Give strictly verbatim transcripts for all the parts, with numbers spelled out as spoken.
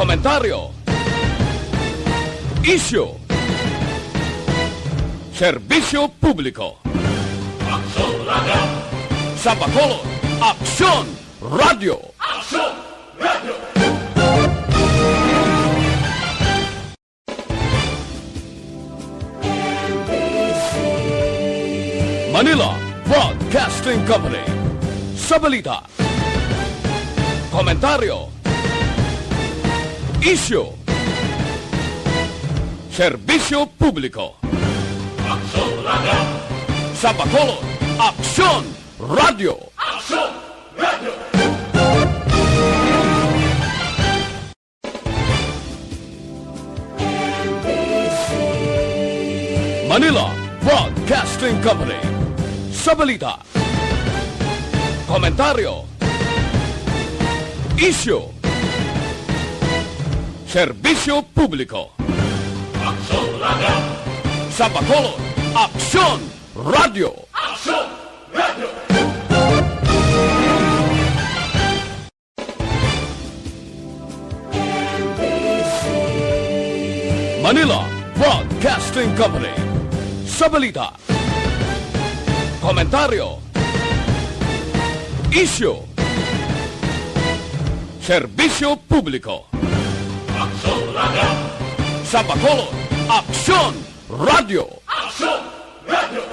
Komentaryo. Isyu. Serbisyo publiko. Aksyon Radio. Sa Bacolod, Aksyon Radio. Aksyon Radio. Manila Broadcasting Company. Sa balita, komentaryo, isyu, serbisyo publiko. Aksyon Radio. Sa Bacolod, Aksyon Radio. Aksyon Radio. Manila Broadcasting Company. Sa balita, komentaryo, isyu, serbisyo publiko. Aksyon Radio. Sa Bacolod, Aksyon Radio. Aksyon Radio. Manila Broadcasting Company. Sa balita, komentaryo, isyu, serbisyo publiko. Aksyon Radio. Sa Bacolod, Aksyon Radio. Aksyon Radio.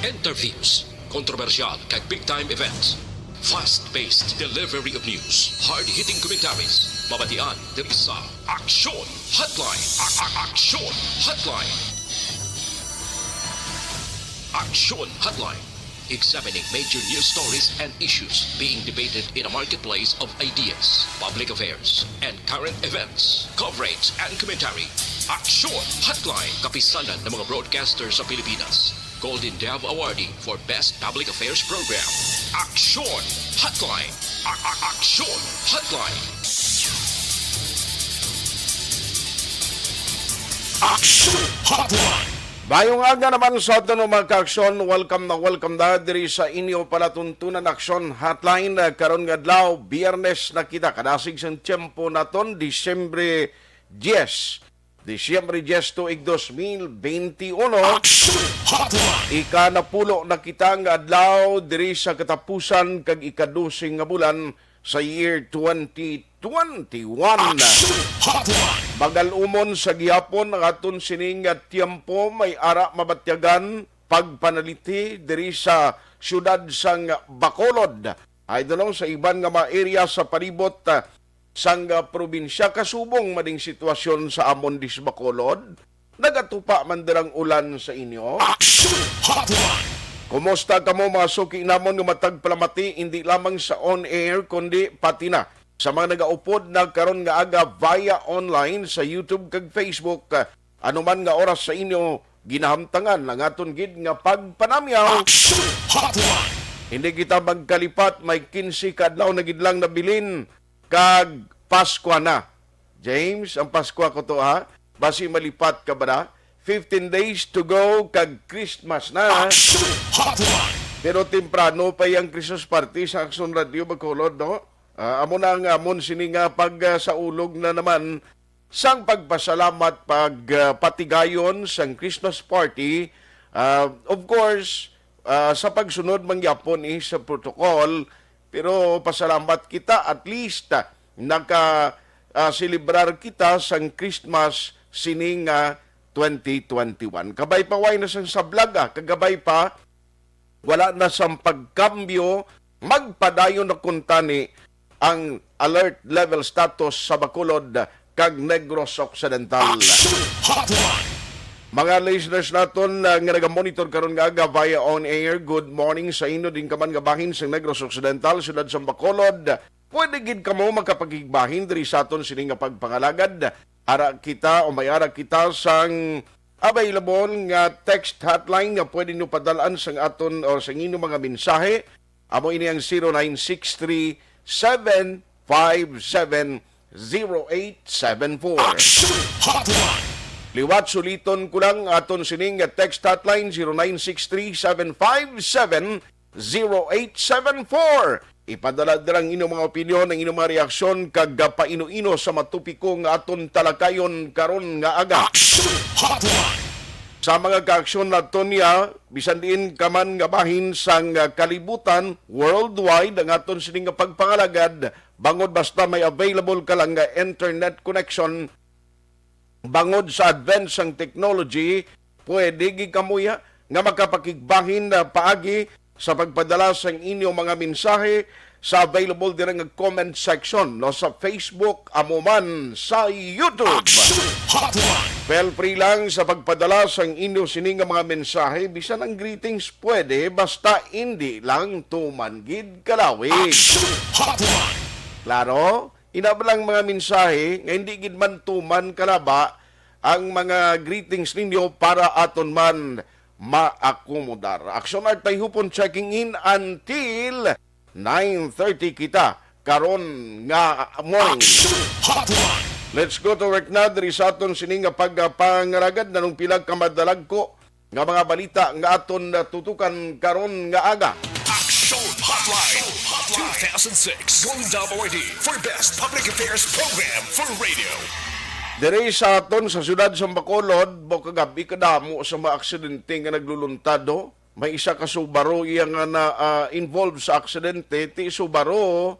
Interviews, kontrobersyal kag big time events. Fast-paced delivery of news. Hard-hitting commentaries. Mabatian diri sa Aksyon Hotline. A- a- Aksyon Hotline. Aksyon Hotline. Examining major news stories and issues being debated in a marketplace of ideas, public affairs, and current events. Coverage and commentary. Aksyon Hotline. Kapisanan ng mga broadcaster sa Pilipinas. Golden Dove Awardee for Best Public Affairs Program. Aksyon Hotline. A- a- Aksyon Hotline. Aksyon Hotline. Mayong aga naman sa aton mga ka-aksyon. Welcome na welcome na diri sa inyo palatuntunan Aksyon Hotline. Ah, karon nga adlaw, Biyernes na kita. Kadasig sang tiyempo naton, Disyembre diyes. Disyembre diyes tuig dos mil benti uno. Aksyon Hotline. Ikanapulo na kita nga adlaw diri sa katapusan kag ikadose nga bulan sa year twenty twenty-one. Aksyon Hotline. Magal-umon sa gihapon ang aton sining nga tiyempo, may ara mabatyagan pagpanaliti diri sa siyudad sang Bacolod. Ay, dunong sa iban nga mga area sa palibot, ah, sang, ah, probinsya, kasubong maning sitwasyon sa amon dis Bacolod. Nagatupa man dirang ulan sa inyo? Aksyon Hotline. Kumusta kamo, mga suki namon nga matag palamati, hindi lamang sa on air, kundi pati na sa mga nagaupod na karon nga aga via online sa YouTube kag Facebook? Ano man nga oras sa inyo ginahamtangan ang aton gid nga pagpanamyaw. Aksyon Hotline. Hindi kita magkalipat, may kinse ka adlaw na gid lang nabilin kag Paskwa na. James, ang Paskwa ko to, ha? Basi malipat ka ba na? Fifteen days to go kag Christmas na. Aksyon Hotline. Pero temprano pa yang Christmas party sa Aksyon Radio Bacolod, no? Ah, amo na ang amon sini nga pag, ah, saulog na naman sang pagpasalamat, pag, ah, patigayon sang Christmas party. Ah, of course, ah, sa pagsunod mangyapon, eh, sa protocol, pero pasalamat kita, at least, ah, naka, ah, selebrar kita sang Christmas sining, ah, twenty twenty-one. Kabay pa, way na sang sablag, ah, kagabay pa, wala na sang pagkambyo, magpadayon na kuntani ang alert level status sa Bacolod kag Negros Occidental. Action Hotline! Mga listeners naton, ah, nga nagamonitor karon nga aga via on air, good morning sa inyo din ka man nga bahin sa Negros Occidental, siyudad sa Bacolod. Pwede gid kamo makapakigbahin diri sa aton sini nga pagpangalagad. Ara kita o may ara kita sang available nga text hotline nga pwede nyo padal-an sang aton o sang inyong mga mensahe. Amo ini ang zero nine six three, seven five seven, zero eight seven four. Action Hotline! Liwat, suliton ko lang aton sining nga text hotline, zero nine six three, seven five seven, zero eight seven four. Ipadala dira ang inyong mga opinyon, ang inyong mga reaksyon, kag paino-ino sa mga topiko nga aton talakayon karon nga aga. Action Hotline! Sa mga kaaksyon naton niya, bisan diin ka man nga bahin sang kalibutan, worldwide ang aton sini nga pagpangalagad, bangod basta may available ka lang nga internet connection, bangod sa advance sang technology, pwede gid kamo ya nga makapakigbahin na paagi sa pagpadala sang inyo mga mensahe sa available dira nga comment section, no, sa Facebook, amo man sa YouTube. Action Hotline! Feel free lang sa pagpadala sang inyo sini nga mga mensahe, bisan ang greetings pwede, basta indi lang tuman gid kalawi. Action Hotline! Klaro? Ina ba lang mga mensahe nga hindi gid man tuman kalaba ang mga greetings ninyo para aton man maakomodar. Action Art Tayhupon checking in until nine thirty kita karon nga morning. Action Hotline! Let's go to work na diri sa aton sini nga pagpangaragad. Nanong pila ka madalagko nga mga balita nga aton natutukan karon nga aga. Action Hotline two thousand six Golden Dub Awardee for Best Public Affairs Program for Radio. Diri sa aton sa siyudad sa Bacolod, bo kagabi kadamo sa mga aksidente nga nagluluntad, no? May isa ka Subaru iya nga na ah, involved sa aksidente, ti Subaru,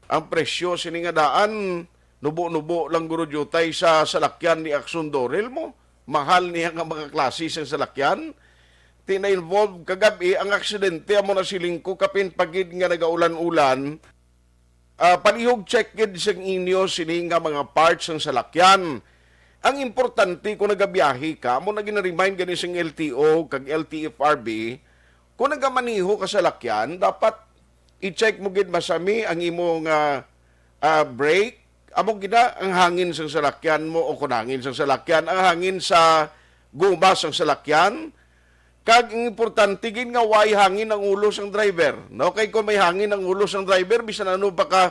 ang presyo sini nga daan, nubo-nubo lang guro diutay sa salakyan ni Akson Dorel mo. Mahal niya nga mga klase sang salakyan. Ti na-involve kagab-i ang aksidente, amo na siling ko, kapin pagid nga nagaulan-ulan. Ah, palihog check gid sang inyo sini nga mga parts sang salakyan. Ang importante kung nagabiyahe ka, amo na gina-remind gani sang L T O kag L T F R B, kung nagamaneho ka salakyan, dapat i-check mo gid masami ang imo nga ah, brake. Amo gid na ang hangin sang salakyan mo o kon hangin sang salakyan, ang hangin sa guma sang salakyan. Kag ang importante gid nga way hangin ang ulo sang driver, no? Kay kung may hangin ang ulo sang driver, bisan ano pa ka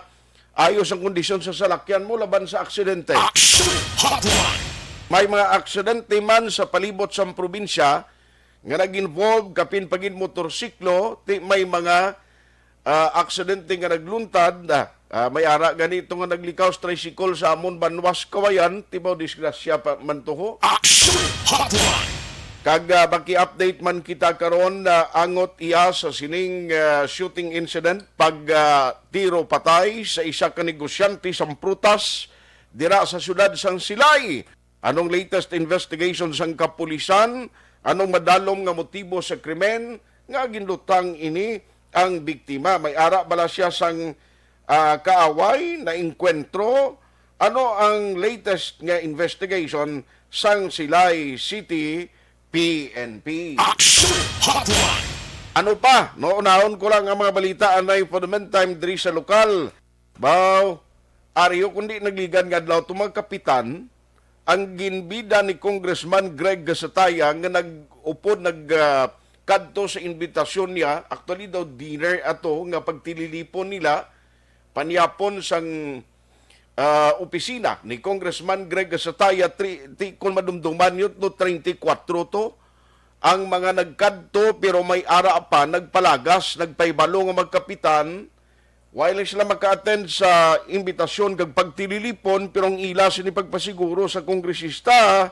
ayos ang kondisyon sa salakyan mo laban sa aksidente. Action Hotline! May mga aksidente man sa palibot sang probinsya nga nag-involve kapin pagid motorsiklo, ti may mga ah, aksidente nga nagluntad. Ah, ah, may ara gani ito nga naglikaw sa tricycle sa amon banwas Kawayan, tibaw disgrasya pa man tuho. Action Hotline! Kag ah, maki-update man kita karon na angot iya sa sining ah, shooting incident, pag ah, tiro patay sa isa ka negosyante sang prutas dira sa siyudad sang Silay. Anong latest investigation sang kapulisan? Anong madalom nga motibo sa krimen nga ginlutang ini ang biktima? May ara bala siya sang ah, kaaway, naengkwentro? Ano ang latest nga investigation sang Silay City P N P? Action Hotline! Ano pa? No, unahon ko lang ang mga balita anay for the meantime diri sa lokal. Baw, Ario, kundi nagligan nga adlaw to mga kapitan, ang ginbida ni Congressman Greg Gasataya nga nag-upod, nag, ah, kadto sa imbitasyon niya, actually daw dinner ato nga pagtililipon nila, panyapon sang ah, opisina ni Congressman Greg Gasataya, tri, ti, kung madumduman yun, no, treinta y cuatro to ang mga nagkadto, pero may ara pa nagpalagas, nagpahibalo nga magkapitan, wala lang sila maka-attend sa imbitasyon kag pagtililipon, pero ang ila sini pagpasiguro sa kongresista,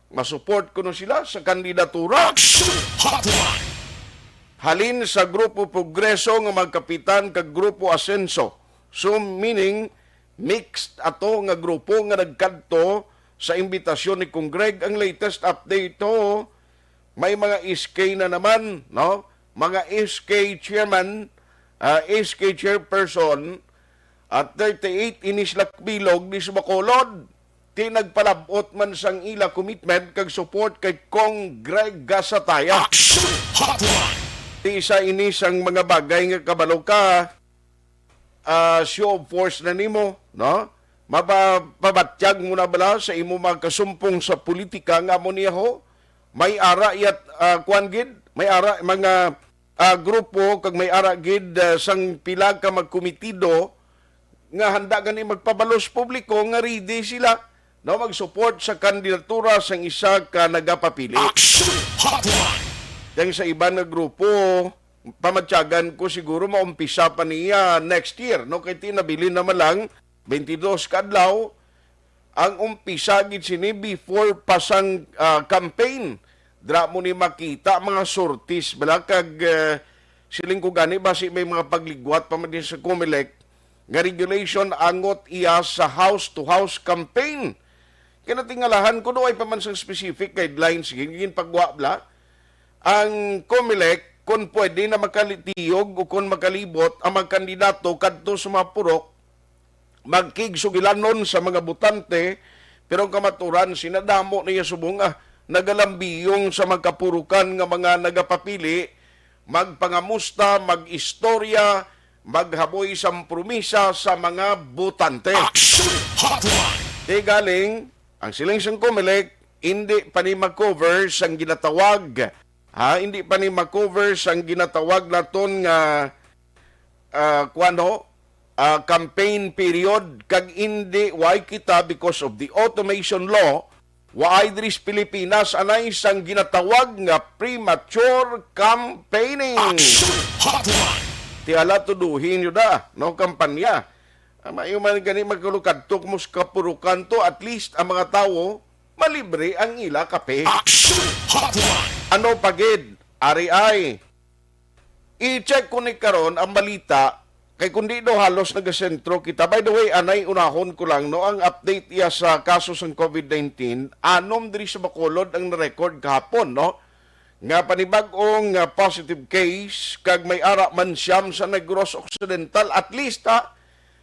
masupport kuno sila sa kandidatura. Action Hotline! Halin sa Grupo Progreso nga magkapitan kag Grupo Asenso. So, meaning, mixed ato nga grupo nga nagkadto sa imbitasyon ni Kong Greg. Ang latest update to, may mga S K na naman, no? Mga S K chairman, ah, S K chairperson, at thirty-eight ini sila bilog ni sa Bacolod. Ti nagpalabot man sang ila commitment kag support kay Kong Greg Gasataya. Action Hotline! Ti isa ini sang mga bagay nga kabalo ka, ah, show of force na nimo, no? Mapabatyag mo na bala sa imo mga kasumpong sa politika nga amo niya ho? May ara yat, ah, kuwan gid, may ara mga, ah, grupo kag may ara gid, ah, sang pila ka magkomitido nga handa gani magpabalos publiko nga ready sila, no, mag-support sa kandidatura sang isa ka nagapapili. Action Hotline! Kag sa iban nga grupo, pamatyagan ko siguro maumpisa pa niya next year, no? Kay ti nabilin naman lang twenty-two ka adlaw ang umpisa gid sini before pa sang, ah, campaign. Dira mo ni makita mga sorties bala kag, ah, siling ko gani basi may mga pagligwat pa man din sa Comelec nga regulation angot iya sa house to house campaign. Kay natingalahan ko, duay pa man sang specific guidelines gin-, ginpagwa bala ang Comelec kon pwede na makalitiyog o kon makalibot ang mga kandidato kadto sa mga purok, magkigsugilanon sa mga botante, pero ang kamaturan, sinadamo niya subong, ah, nagalambiyong sa magkapurukan nga mga nagapapili, magpangamusta, mag-istorya, maghaboy sang promisa sa mga botante. Action Hotline! Di galing, ang siling sang Comelec, hindi pa ni ma-cover sang ginatawag, ha, hindi pa ni ma-cover sang ginatawag naton nga, ah, kuwan ho, ah, campaign period, kag hindi, why kita, because of the automation law, waay diri sa Pilipinas anay sang ginatawag nga premature campaigning. Action Hotline! Ti hala, tuduhin nyo da, no, kampanya. Ah, maayo man gani magkulukadtok mo sa kapurukan to, at least ang mga tawo malibre ang ila kape. Action Hotline! Ano pa gid, ari ay? I-check ko ni karon ang balita, kay kundi daw halos nagasentro kita. By the way, anay unahon ko lang, no, ang update iya sa kaso sang COVID nineteen, anom diri sa Bacolod ang na-record kahapon, no, nga panibag-ong, ah, positive case, kag may ara man siyam sa Negros Occidental. At least, ha,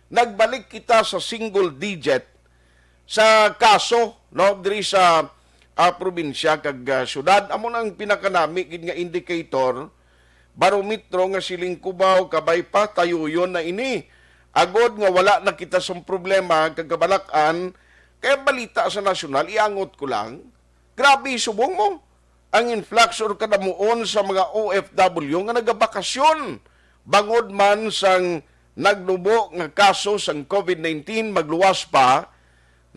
nagbalik kita sa single digit sa kaso, no, diri sa, ah, probinsya kag, ah, syudad. Amo na ang pinakanami gid nga indicator, barometro nga siling Cubao, kabay pa, tayuyon na ini. Agod nga wala na kita sang problema kag kabalak-an, kay balita sa nasyonal, iangot ko lang. Grabe, subong mo ang influx or kadamuon sa mga O F W nga nagabakasyon bangod man sang nagnubo nga kaso sang COVID nineteen, magluwas pa,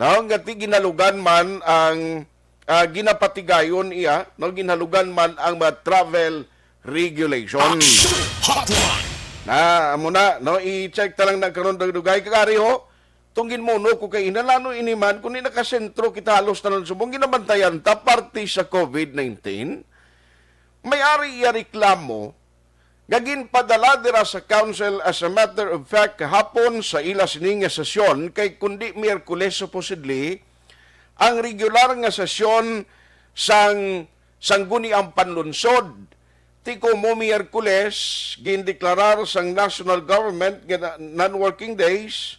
no, nga ti ginalugan man ang, ah, ginapatigayon iya, no, ginalugan man ang mga travel regulation. Action Hotline! Na, amo na, no, i-check ta lang na karon dugay-dugay. Kag ari ho, tong ginmuno ko kay ina, ano ini man, kung di nakasentro kita halos tanan subong, ginabantayan ta parte sa COVID nineteen. May ari iya reklamo nga ginpadala dira sa council. As a matter of fact, kahapon sa ila sini nga sesyon, kay kundi Miyerkules supposedly ang regular nga sesyon sang Sangguniang Panlunsod. Ti komo Miyerkules, gindeklarar sang national government nga na-, non-working days,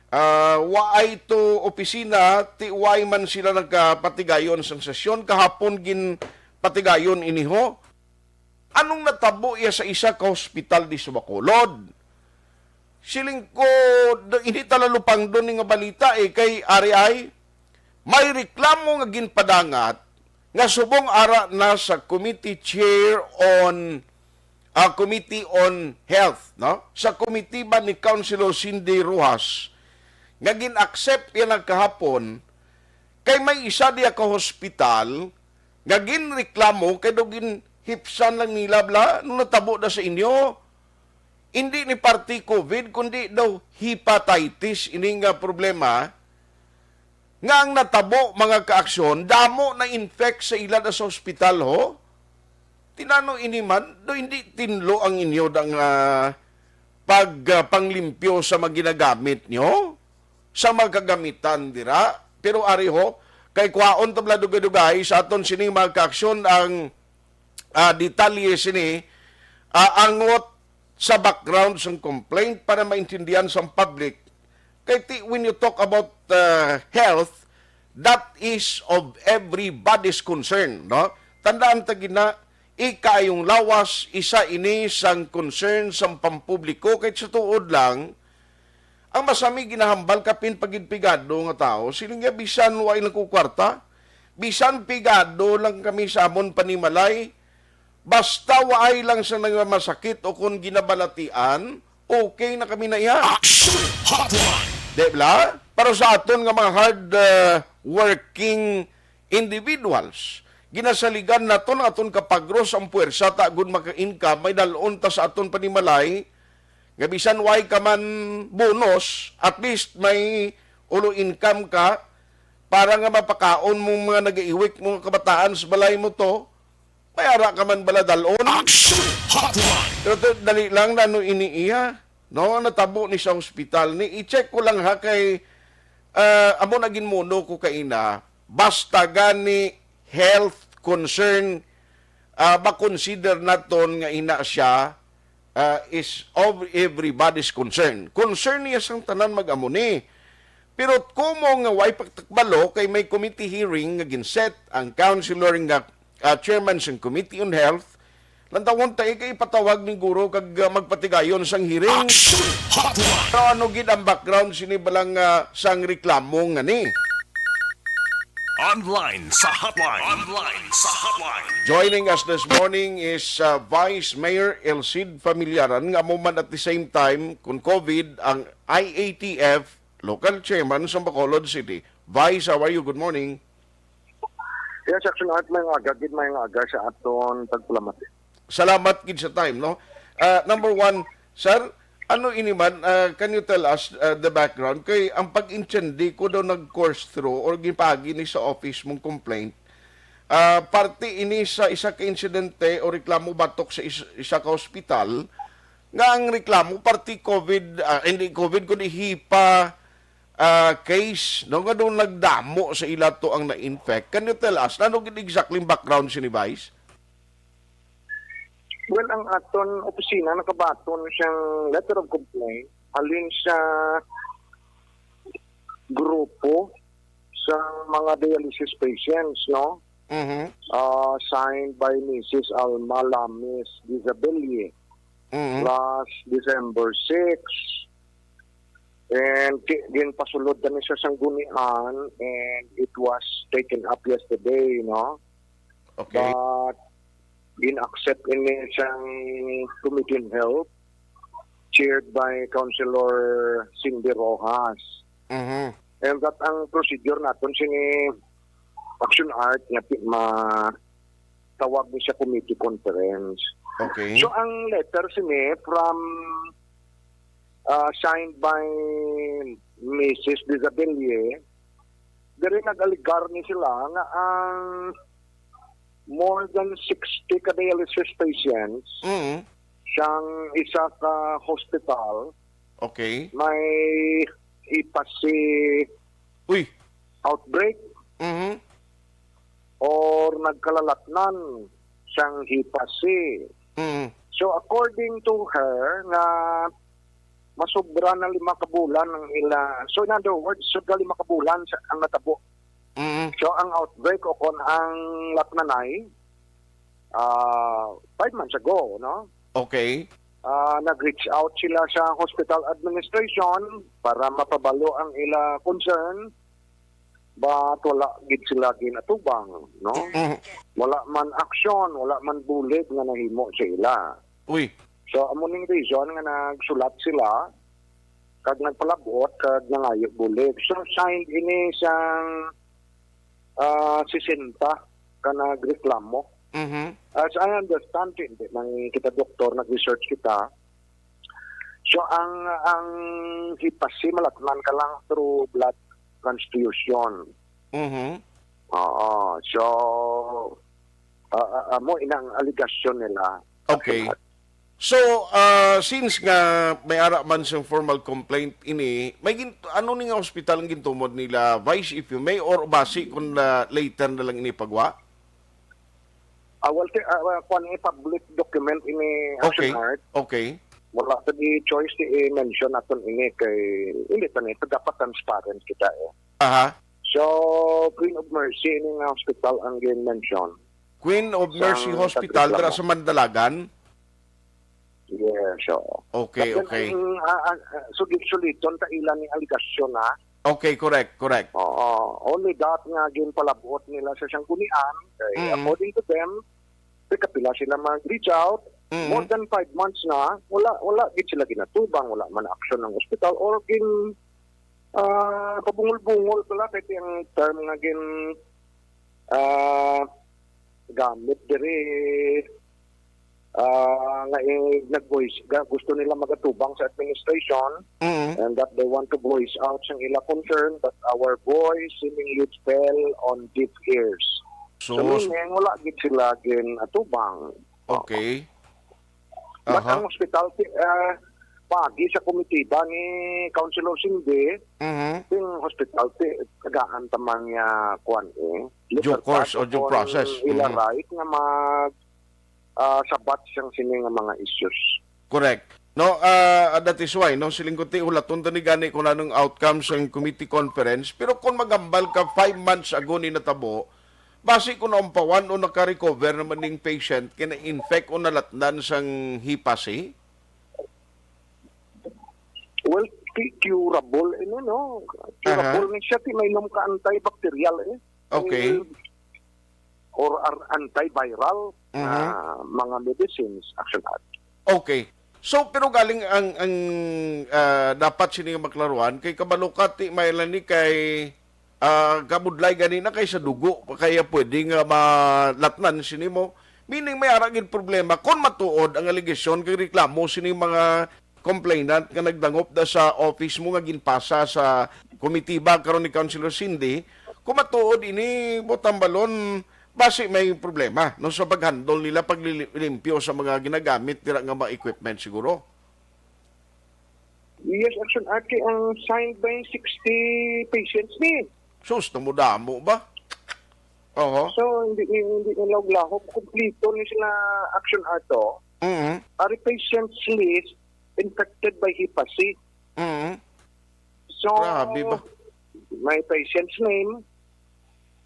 ah, waay to opisina, ti waay man sila nagkapatigayon sang sesyon. Kahapon ginpatigayon ini ho. Anong natabo iya sa isa ka hospital di sa Bacolod? Siling ko, do-, hindi ta lalupangdon ni nga balita, eh, kay ari ay may reklamo nga ginpadangat nga subong ara na sa Committee Chair on, ah, Committee on Health, no? Sa committee ba ni Councilor Cindy Rojas nga gin-accept yan ang kahapon, kay may isa diya ka hospital nga ginreklamo kay daw ginhipsan lang nila bala nung natabo na sa inyo. Hindi ni parti COVID, kundi daw hepatitis ini nga problema nga ang natabo, mga kaaksyon, damo na-infect sa ila na sa ospital, ho? Tinano ini man, do hindi tinlo ang inyo da nga pag, ah, panglimpyo sa mga ginagamit nyo, sa mga kagamitan dira? Pero ari ho, kay kwaon ta bala dugay-dugay sa aton sining mga kaaksyon ang, ah, detalye sini, ah, angot sa background sang complaint para maintindihan sang public. Kay ti-, when you talk about, uh, health, that is of everybody's concern, no? Tandaan ta gid na, ikaayong lawas, isa ini sang concern sang pampubliko. Kay sa tuod lang, ang masami ginahambal kapin pagid pigado nga tawo, siling niya, bisan wa ilang kwarta, bisan pigado lang kami sa amon panimalay, basta waay lang sa nagmamasakit o kon ginabalatian, okay na kami na iya. Action Hotline! Di bala? Para sa aton nga mga hard, uh, working individuals, Ginasaligan naton aton kapagros ang puwersa ta agud maka-income, may dal-on ta sa aton panimalay, nga bisan way ka man bonus, at least may ulo income ka para nga mapakaon mo mga nagaiwik mo nga kabataan sa balay mo to. May ara ka man bala dal-on? Action Hotline! Pero to, dali lang na ano ini iya, no? Natabo ni sa hospital ni. I-check ko lang ha kay, ah, amo na ginmuno ko kaina. Basta gani health concern, ah, ba consider naton nga ina siya, ah, is of everybody's concern. Concern niya sang tanan mag-amo ni. Pero kumo nga way pagtakbalo kay may committee hearing nga ginset ang counselor nga, ah, chairman sang Committee on Health, lantawon ta kay ipatawag ni Guro kag, ah, magpatigayon sang hearing. Action Hotline! Pero ano gid ang background sini balang, ah, sang reklamo nga ni? Online sa hotline. Online sa hotline. Joining us this morning is, uh, Vice Mayor El Cid Familiaran, nga amo man at the same time, kung COVID, ang I A T F local chairman sa Bacolod City. Vice, how are you? Good morning. Yes, Action Art, may nga aga, gid may nga aga sa aton pagpalamati. Salamat gid sa time, no? Ah, number one, sir, ano ini man, ah, can you tell us, ah, the background? Kay ang pag-intindi ko daw nag-course through or ginpagi ni sa office mong complaint, ah, parte ini sa isa ka insidente o reklamo batok sa is-, isa ka hospital nga ang reklamo parte COVID, ah, hindi COVID, kundi HIPAA, ah, case, no, nga daw nagdamo sa ila to ang na-infect. Can you tell us, ano gid exactly ang background sini, Vice? Well, ang aton opisina nakabaton siyang letter of complaint halin sa grupo sa mga dialysis patients, no? Mhm. Ah, signed by Missus Alma Lamis Dizabelle Mhm. last December six. And ki-, ginpasulod na ni sa sanggunian and it was taken up yesterday, no? Okay. But gin-accept ini sang Committee on Health, chaired by Councilor Cindy Rojas. Mhm. And that ang procedure naton sini Action Art nga pi-, ma-, tawag ni sa committee conference. Okay. So, ang letter sini from, ah, signed by Missus Dizabelle, diri nag-alegar ni sila nga ang more than sixty ka dialysis patients Mm. sang isa ka hospital Okay. may HIPAA C Uy. outbreak Mhm. or nagkalalatnan sang HIPAA C. Mhm. So, according to her, nga masobra na lima ka bulan ang ila. So, in other words, sobra lima ka bulan sa, ang natabo. Mhm. So, ang outbreak o kon ang latnanay, ah, five months ago, no? Okay. Ah, nag-reach out sila sa hospital administration para mapabalo ang ila concern, but wala gid sila ginatubang, no? Mhm. Wala man aksyon, wala man bulig nga nahimo sa ila. Uy. So, amo ning reason nga nagsulat sila kag nagpalab-ot kag nangayo bulig. So, signed ini sang, ah, sesenta ka nagreklamo. Mhm. As I understand, hindi man kita doktor, nag-research kita. So, ang, ang HIPAA C malatnan ka lang through blood transfusion. Mhm. Oo. So, ah, ah, amo inang alegasyon nila. Okay. So, ah, since nga may ara man siyang formal complaint ini, may gin-, ano ni nga hospital ang gintumod nila, Vice, if you may, or basi kung, ah, later na lang ini pagwa? Ah, well, ti-, ah, ah, kwan, eh, public document ini, Action Okay. Art. Okay. Wala ta di choice ti i-mention naton ini kay hindi ta ni, dapat transparent kita, eh. Aha. So, Queen of Mercy ini nga hospital ang gin-mention. Queen of Sa Mercy Hospital, dira pagreklamo. sa Mandalagan? Yes, oo. Okay, Dapat okay. ang, ah, ah, ah, sulit-suliton ta ila ni alegasyon, ha? Okay, correct, correct. Oo. Only that nga ginpalab-ot nila sa sanggunian, kay Mm. according to them, kay kapila sila mag-reach out, Mm. more than five months na, wala, wala gid sila ginatubang, wala man aksyon ang ospital, or gin, ah, pabungol-bungol pala, kay ang term nga gin, ah, gamit diri, ah, nga i-, nag-voice, ga-, gusto nila magatubang sa administration, Mm. and that they want to voice out sang ila concern, but our voice seemingly fell on deaf ears. So, Sus. meaning, wala gid sila gin-atubang. Okay. But Aha. ang hospital, ti-, ah, paagi sa komitiba ni Councilor Cindy, Mhm. yung hospital, ti-, tagaan ta man niya, kuwan, eh. Due Letter course pass o due kung process. ila Mhm. right nga mag, ah, sabat siyang sini nga mga issues. Correct. No, ah, that is why, no, siling ko ti, hulaton ta ni gani kung anong outcome sang committee conference. Pero kung magambal ka, five months ago ni natabo, basi kung naumpawan o naka-recover naman ning patient, kina-infect o nalatnan sang Hepasi? Well, cu-, curable, eh, no, no? Curable Aha. ni siya, ti, may inom ka antibacterial, eh. Okay. May, or ar-, antiviral na Mhm. mga medicines, Action Art. Okay. So, pero galing ang, ang, ah, dapat sini nga maklaruhan, kay kabalo ka, ti, may lang ni kay, ah, kabudlay gani na kay sa dugo, kaya pwede nga malatnan sini mo. Meaning, may ara gid problema kung matuod ang alegasyon kay reklamo sini mga complainant nga nagdangop da sa office mo nga ginpasa sa komitiba karon ni Councilor Cindy. Kung matuod ini, butang balon, basi may problema, no, sa pag-handle nila, paglilimpyo sa mga ginagamit dira nga mga equipment siguro. Yes, Action Art, kay ang signed by sixty patients ni. Sus, namudamo ba? Oho. So, hindi, hindi nila lahop. Kompleto ni sila, Action Art, oh. Mhm. Ari patients list infected by Hepasi. Mhm. So, Grabe ba? may patient's name,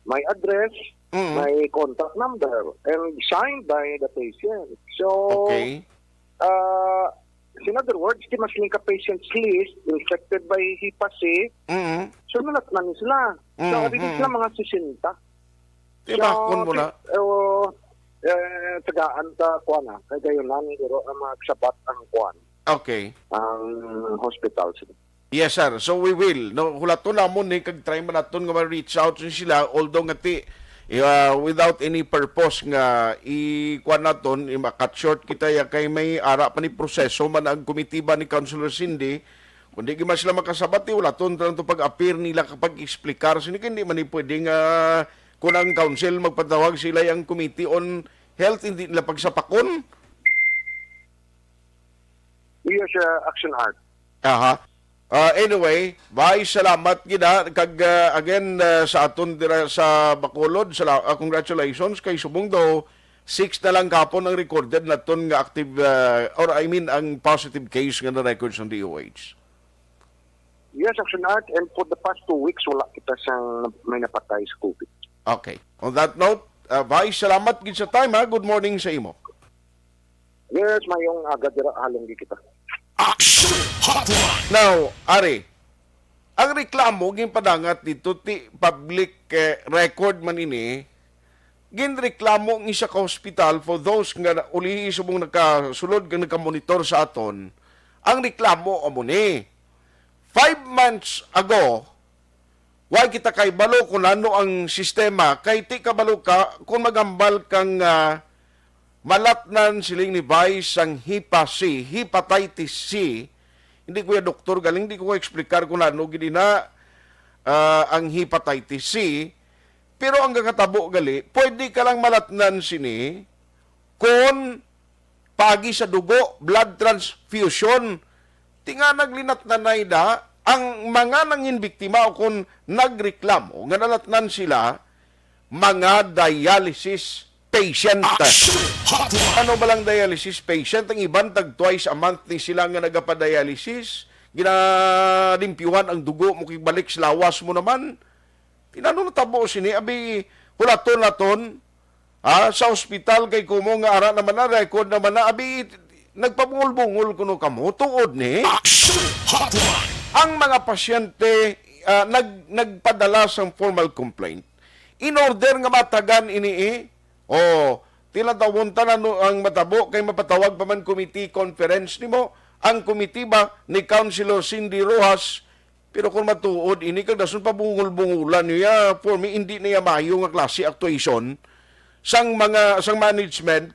may address, Mhm. may contact number, and signed by the patient. So, Okay. ah, in other words, di mas ka patient's list, infected by Hepasi, Mhm. so nalatnan sila. So, Mhm. ari sila mga sesenta. Di So, ba, kun mo ti-, na? oh, eh, tagaan ta, kuwan na, kay gayon na, siguro, ang mga sabat ang kuwan, Okay. ang hospital. Yes, sir. So, we will. No, hulaton namon ni kag try man naton nga ma-reach out ni sila, although nga ti, ah, without any purpose nga i-, kuwan naton, i-, ma-cut short kita ya kay may ara pa ni proseso man ang komitiba ni Councilor Cindy. Kung di gyud man sila makasabat, eh, hulaton ta lang to pag-appear nila kapag explicar sini kay hindi man ni pwede nga kung ang council magpatawag sila ang Committee on Health, hindi nila pagsapakon. Yes, uh, Action Art. Aha. Ah, anyway, Vice, salamat gid, ha. Kag, ah, again, ah, sa aton dira sa Bacolod, sala-, ah, congratulations kay subong daw six na lang kapon ang recorded naton nga active, ah, or I mean, ang positive case nga na-record sa D O H. Yes, Action Art, and for the past two weeks, wala kita sang may napatay sa COVID. Okay. On that note, ah, Vice, salamat gid sa time, ha. Good morning sa imo. Yes, mayong aga dira, halong di kita. Action Hotline. Now, Ari, ang reklamo ginpadangat dito ti public, eh, record man ini, ginreklamo ang isa ka hospital for those nga ulihi subong nakasulod nga nagkamonitor sa aton. Ang reklamo amo ni, five months ago, Way kita kay balo kung ano ang sistema, kay ti kabalo ka kung magambal kang, ah, malatnan siling ni Vice sang Hepa C, hepatitis C. Hindi ko ya doktor galing, di ko explicar kung ano gid ina, ah, ang hepatitis C. Pero ang kakatabo gali, pwede ka lang malatnan sini kung paagi sa dugo, blood transfusion. Ti nga naglinatnanay da ang mga nangin biktima o kon nagreklamo nga nalatnan sila, mga dialysis patient. Action Hotline. Ano ba lang dialysis patient? Ang iban tag twice a month ni sila nga nagapadialysis. Ginalimpyuhan ang dugo mo, kibalik sa lawas mo naman. Tinano natabo sini, abi, hulaton naton, ha, sa ospital kay kumo nga ara naman na, record naman na, abi, nagpabungol-bungol kuno kamo, tuod ni. Action Hotline. Ang mga pasyente, ah, nag-, nagpadala sang formal complaint. In order nga matagan ini, eh, o, tilantawon ta na no, ang matabo kay mapatawag pa man committee conference nimo, ang committee ba ni Councilor Cindy Rojas, pero kung matuod ini, kag dason pabungol-bungolan niya, for me, hindi na iya maayo nga klase actuation. sang mga, sang management,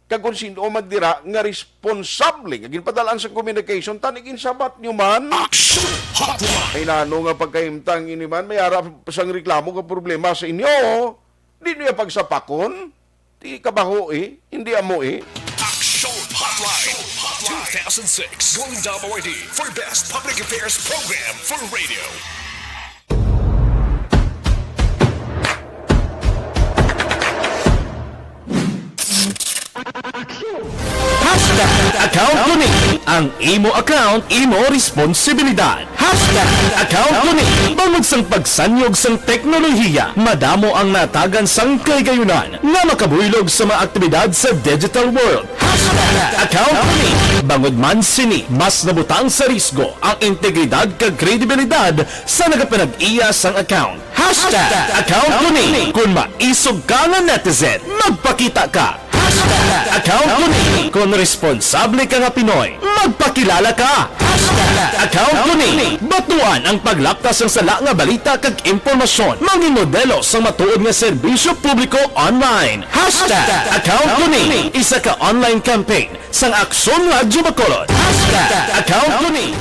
kag kung sino man dira nga responsable nga ginpadal-an sang communication, tani ginsabat nyo man. Action Hotline! Ay, nano nga pagkahimtang ini man, may ara sang reklamo ka problema sa inyo. Di niya pagsapakon, di kabaho eh, hindi amo eh. Action Hotline two thousand six, Golden Dome Awardee for Best Public Affairs Program for Radio. Hashtag account ko ni. Ang imo account, imo responsibilidad. Hashtag account ko ni. Bangod sang pagsanyog sang teknolohiya, madamo ang natagan sang kahigayonan nga makabuylog sa mga aktibidad sa digital world. Hashtag account ko ni. Bangod man sini, mas nabutang sa risgo ang integridad kag kredibilidad sa nagapanag-iya sang account. Hashtag account ko ni. Kung maisog ka nga netizen, magpakita ka. Hashtag account ko ni. Kung responsable ka nga Pinoy, magpakilala ka. Hashtag account ko ni. Batuan ang paglapta sang sala nga balita kag impormasyon. Mangin modelo sang matuod nga serbisyo publiko online. Hashtag account ko ni. Isa ka online campaign sang Aksyon Radyo Bacolod. Hashtag account ko ni.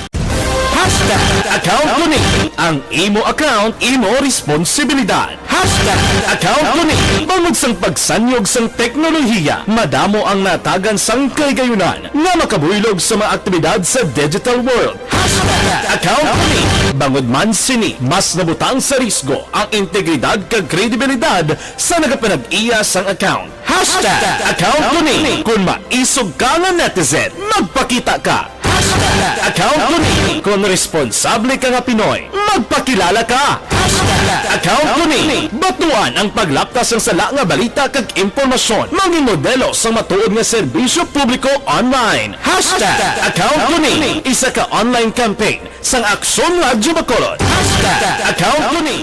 Hashtag account ko ni. Ang imo account, imo responsibilidad. Hashtag account ko ni. Bangod sang pagsanyog sang teknolohiya, madamo ang natagan sang kahigayonan nga makabuylog sa mga aktibidad sa digital world. Hashtag account ko ni. Bangod man sini, mas nabutang sa risgo ang integridad kag kredibilidad sa nagapanag-iya sang account. Hashtag account ko ni. Kung maisog ka nga netizen, magpakita ka. Hashtag account ko ni. Kung responsable ka nga Pinoy, magpakilala ka. Hashtag account ko ni. Batuan ang paglapta sang sala nga balita kag impormasyon. Mangin modelo sang matuod nga serbisyo publiko online. Hashtag account ko ni. Isa ka online campaign sang Aksyon Radyo Bacolod. Hashtag account ko ni.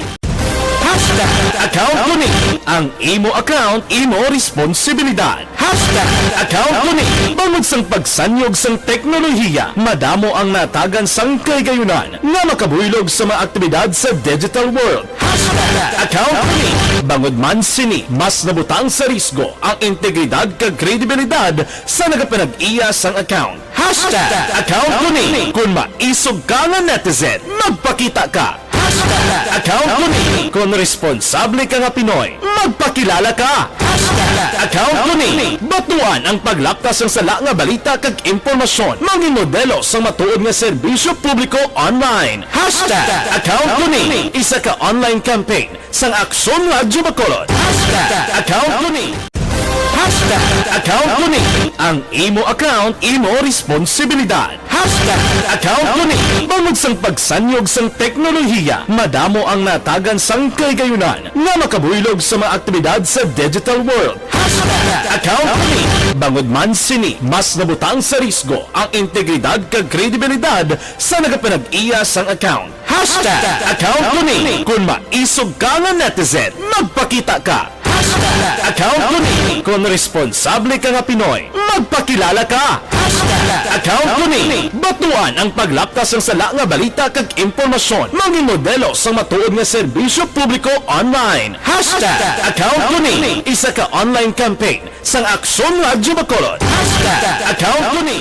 Hashtag account ko ni. Ang imo account, imo responsibilidad. Hashtag account ko ni. Bangod sang pagsanyog sang teknolohiya, madamo ang natagan sang kahigayonan nga makabuylog sa mga aktibidad sa digital world. Hashtag account ko ni. Bangod man sini, mas nabutang sa risgo ang integridad kag kredibilidad sa nagapanag-iya sang account. Hashtag account ko ni. Kung maisog ka nga netizen, magpakita ka. Hashtag account ko ni. Kung responsable ka nga Pinoy, magpakilala ka. Hashtag account ko ni. Batuan ang paglapta sang sala nga balita kag impormasyon. Mangin modelo sang matuod nga serbisyo publiko online. Hashtag account ko ni. Isa ka online campaign sang Aksyon Radyo Bacolod. Hashtag account ko ni. Hashtag account ko ni. Ang imo account, imo responsibilidad. Hashtag account ko ni. Bangod sang pagsanyog sang teknolohiya, madamo ang natagan sang kahigayonan nga makabuylog sa mga aktibidad sa digital world. Hashtag account ko ni. Bangod man sini, mas nabutang sa risgo ang integridad kag kredibilidad sa nagapanag-iya sang account. Hashtag account ko ni. Kung maisog ka nga netizen, magpakita ka. Hashtag account ko ni. Kung responsable ka nga Pinoy, magpakilala ka. Hashtag account ko ni. Batuan ang paglapta sang sala nga balita kag impormasyon. Mangin modelo sang matuod nga serbisyo publiko online. Hashtag account ko ni. Isa ka online campaign sang Aksyon Radyo Bacolod. Hashtag account ko ni.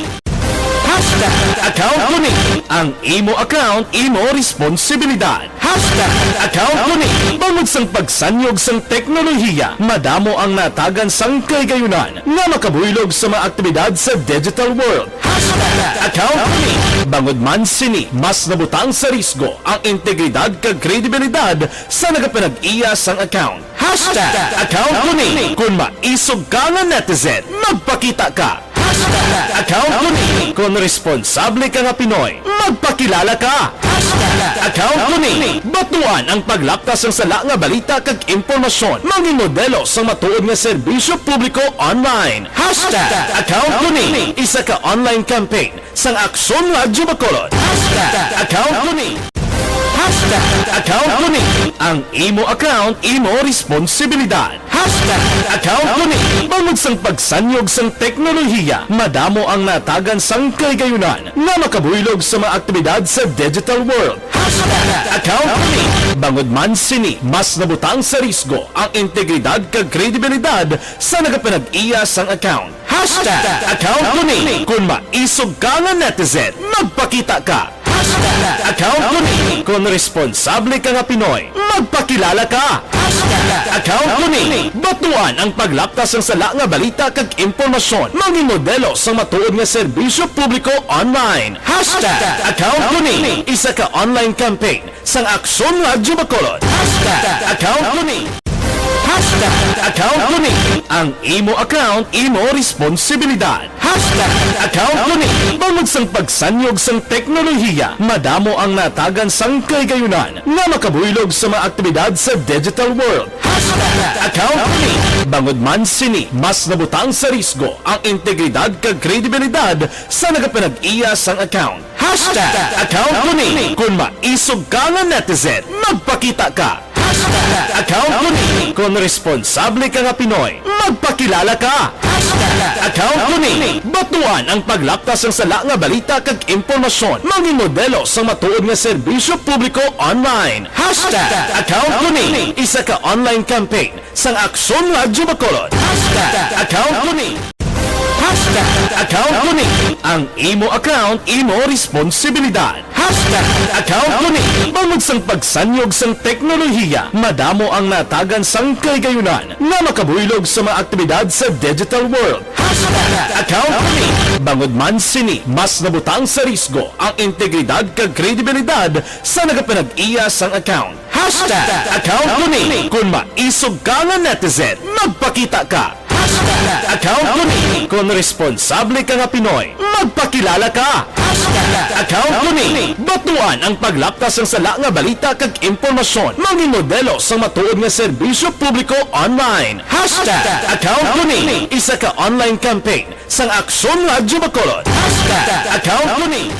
Hashtag account ko ni. Ang imo account, imo responsibilidad. Hashtag account ko ni. Bangod sang pagsanyog sang teknolohiya, madamo ang natagan sang kahigayonan nga makabuylog sa mga aktibidad sa digital world. Hashtag account ko ni. Bangod man sini, mas nabutang sa risgo ang integridad kag kredibilidad sa nagapanag-iya sang account. Hashtag account ko ni. Kung maisog ka nga netizen, magpakita ka. Hashtag account ko ni. Kung responsable ka nga Pinoy, magpakilala ka. Hashtag account ko ni. Batuan ang paglapta sang sala nga balita kag impormasyon. Mangin modelo sang matuod nga serbisyo publiko online. Hashtag account ko ni. Isa ka online campaign sang Aksyon Radyo Bacolod. Hashtag account ko ni. Hashtag Hashtag account ko ni. Ang imo account, imo responsibilidad. Hashtag account ko ni. Bangod sang pagsanyog sang teknolohiya, madamo ang natagan sang kahigayunan nga makabuylog sa mga aktibidad sa digital world. Hashtag account ko ni. Bangod man sini, mas nabutang sa risgo ang integridad kag kredibilidad sa nagapanag-iya sang account. Hashtag account ko ni. Kon maisog ka nga netizen, magpakita ka. Hashtag account ko ni. Kon responsable ka nga Pinoy, magpakilala ka. Hashtag account ko ni. Batuan ang paglapta sang sala nga balita kag impormasyon. Manginmodelo sang matuod nga serbisyo publiko online. Hashtag account ko ni. Isa ka online campaign sang Aksyon Radyo Bacolod. Hashtag account ko ni. Hashtag account ko ni. Ang imo account, imo responsibilidad. Hashtag account ko ni. Bangod sang pagsanyog sang teknolohiya, madamo ang natagan sang kahigayunan nga makabuylog sa mga aktibidad sa digital world. Hashtag account ko ni. Bangod man sini, mas nabutang sa risgo ang integridad kag kredibilidad sa nagapanag-iya sang account. Hashtag account ko ni. Kon maisog ka nga netizen, magpakita ka. Hashtag account ko ni. Kon responsable ka nga Pinoy, magpakilala ka. Hashtag account ko ni. Batuan ang paglapta sang sala nga balita kag impormasyon. Manginmodelo sang matuod nga serbisyo publiko online. Hashtag account ko ni. Isa ka online campaign sang Aksyon Radyo Bacolod. Hashtag account ko ni. Hashtag account ko ni. Ang imo account, imo responsibilidad. Hashtag account ko ni. Bangod sang pagsanyog sang teknolohiya, madamo ang natagan sang kahigayunan nga makabuylog sa mga aktibidad sa digital world. Hashtag account ko ni. Bangod man sini, mas nabutang sa risgo ang integridad kag kredibilidad sa nagapanag-iya sang account. Hashtag account ko ni. Kon maisog ka nga netizen, magpakita ka. Hashtag account ko ni. Kon responsable ka nga Pinoy, magpakilala ka. Hashtag account ko ni. Batuan ang paglapta sang sala nga balita kag impormasyon. Manginmodelo sang matuod nga serbisyo publiko online. Hashtag account ko ni. Isa ka online campaign sang Aksyon Radyo Bacolod. Hashtag account ko ni.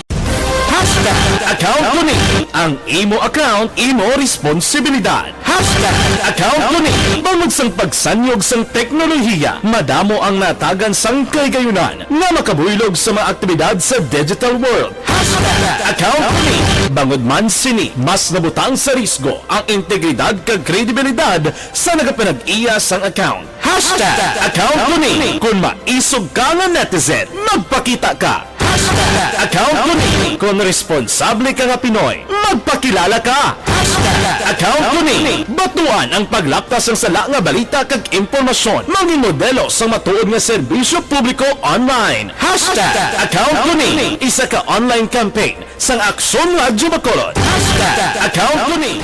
Hashtag account ko ni. Ang imo account, imo responsibilidad. Hashtag account ko ni. Bangod sang pagsanyog sang teknolohiya, madamo ang natagan sang kahigayunan nga makabuylog sa mga aktibidad sa digital world. Hashtag account ko ni. Bangod man sini, mas nabutang sa risgo ang integridad kag kredibilidad sa nagapanag-iya sang account. Hashtag account ko ni. Kon maisog ka nga netizen, magpakita ka. Hashtag account ko ni. Kon responsable ka nga Pinoy, magpakilala ka. Hashtag account ko ni. Batuan ang paglapta sang sala nga balita kag impormasyon. Manginmodelo sang matuod nga serbisyo publiko online. Hashtag account ko ni. Isa ka online campaign sang Aksyon Radyo Bacolod. Hashtag account ko ni.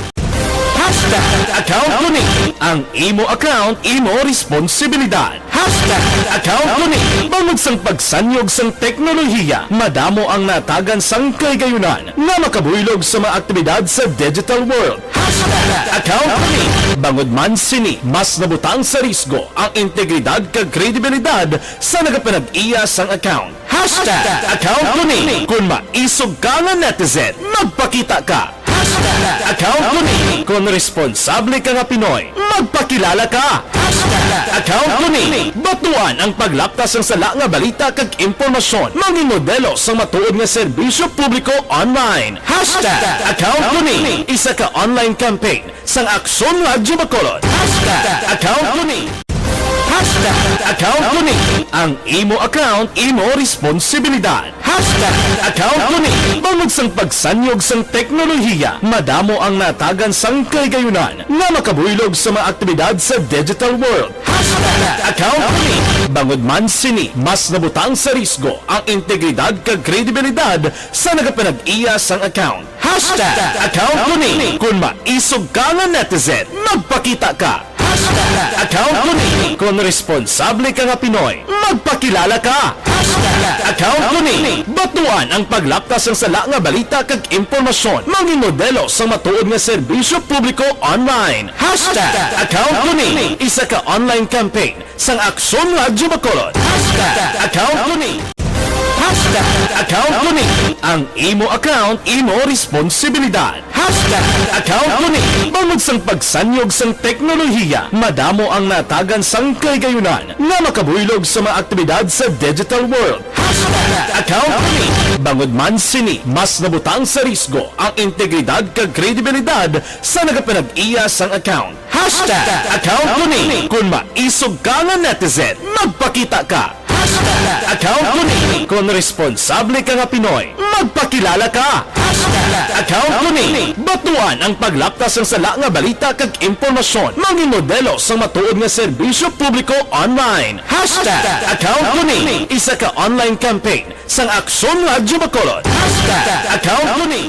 Hashtag account ko ni. Ang imo account, imo responsibilidad. Hashtag account ko ni. Bangod sang pagsanyog sang teknolohiya, madamo ang natagan sang kahigayunan nga makabuylog sa mga aktibidad sa digital world. Hashtag account ko ni. Bangod man sini, mas nabutang sa risgo ang integridad kag kredibilidad sa nagapanag-iya sang account. Hashtag account ko ni. Kon maisog ka nga netizen, magpakita ka. Hashtag account ko ni. Kon responsable ka nga Pinoy, magpakilala ka. Hashtag account ko ni. Batuan ang paglapta sang sala nga balita kag impormasyon. Manginmodelo sang matuod nga serbisyo publiko online. Hashtag account ko ni. Isa ka online campaign sang Aksyon Radyo Bacolod. Hashtag account ko ni. Hashtag account ko ni. Ang imo account, imo responsibilidad. Hashtag account ko ni. Bangod sang pagsanyog sang teknolohiya, madamo ang natagan sang kahigayunan nga makabuylog sa mga aktibidad sa digital world. Hashtag account ko ni. Bangod man sini, mas nabutang sa risgo ang integridad kag kredibilidad sa nagapanag-iya sang account. Hashtag account ko ni. Kon maisog ka nga netizen, magpakita ka. Hashtag account ko ni. Kon responsable ka nga Pinoy, magpakilala ka. Hashtag account ko ni. Batuan ang paglapta sang sala nga balita kag impormasyon. Manginmodelo sang matuod nga serbisyo publiko online. Hashtag account ko ni. Isa ka online campaign sang Aksyon Radyo Bacolod. Hashtag account ko ni. Hashtag account ko ni. Ang imo account, imo responsibilidad. Hashtag account ko ni. Bangod sang pagsanyog sang teknolohiya, madamo ang natagan sang kahigayunan nga makabuylog sa mga aktibidad sa digital world. Hashtag account ko ni. Bangod man sini, mas nabutang sa risgo ang integridad kag kredibilidad sa nagapanag-iya sang account. Hashtag account ko ni. Kung maisog ka nga netizen, magpakita ka. Hashtag account ko ni. Kung responsable ka nga Pinoy, magpakilala ka. Hashtag account ko ni. Batuan ang paglapta sang sala nga balita kag impormasyon. Mangin modelo sang matuod nga serbisyo publiko online. Hashtag account ko ni. Isa ka online campaign sang Aksyon Radyo Bacolod. Hashtag account ko ni.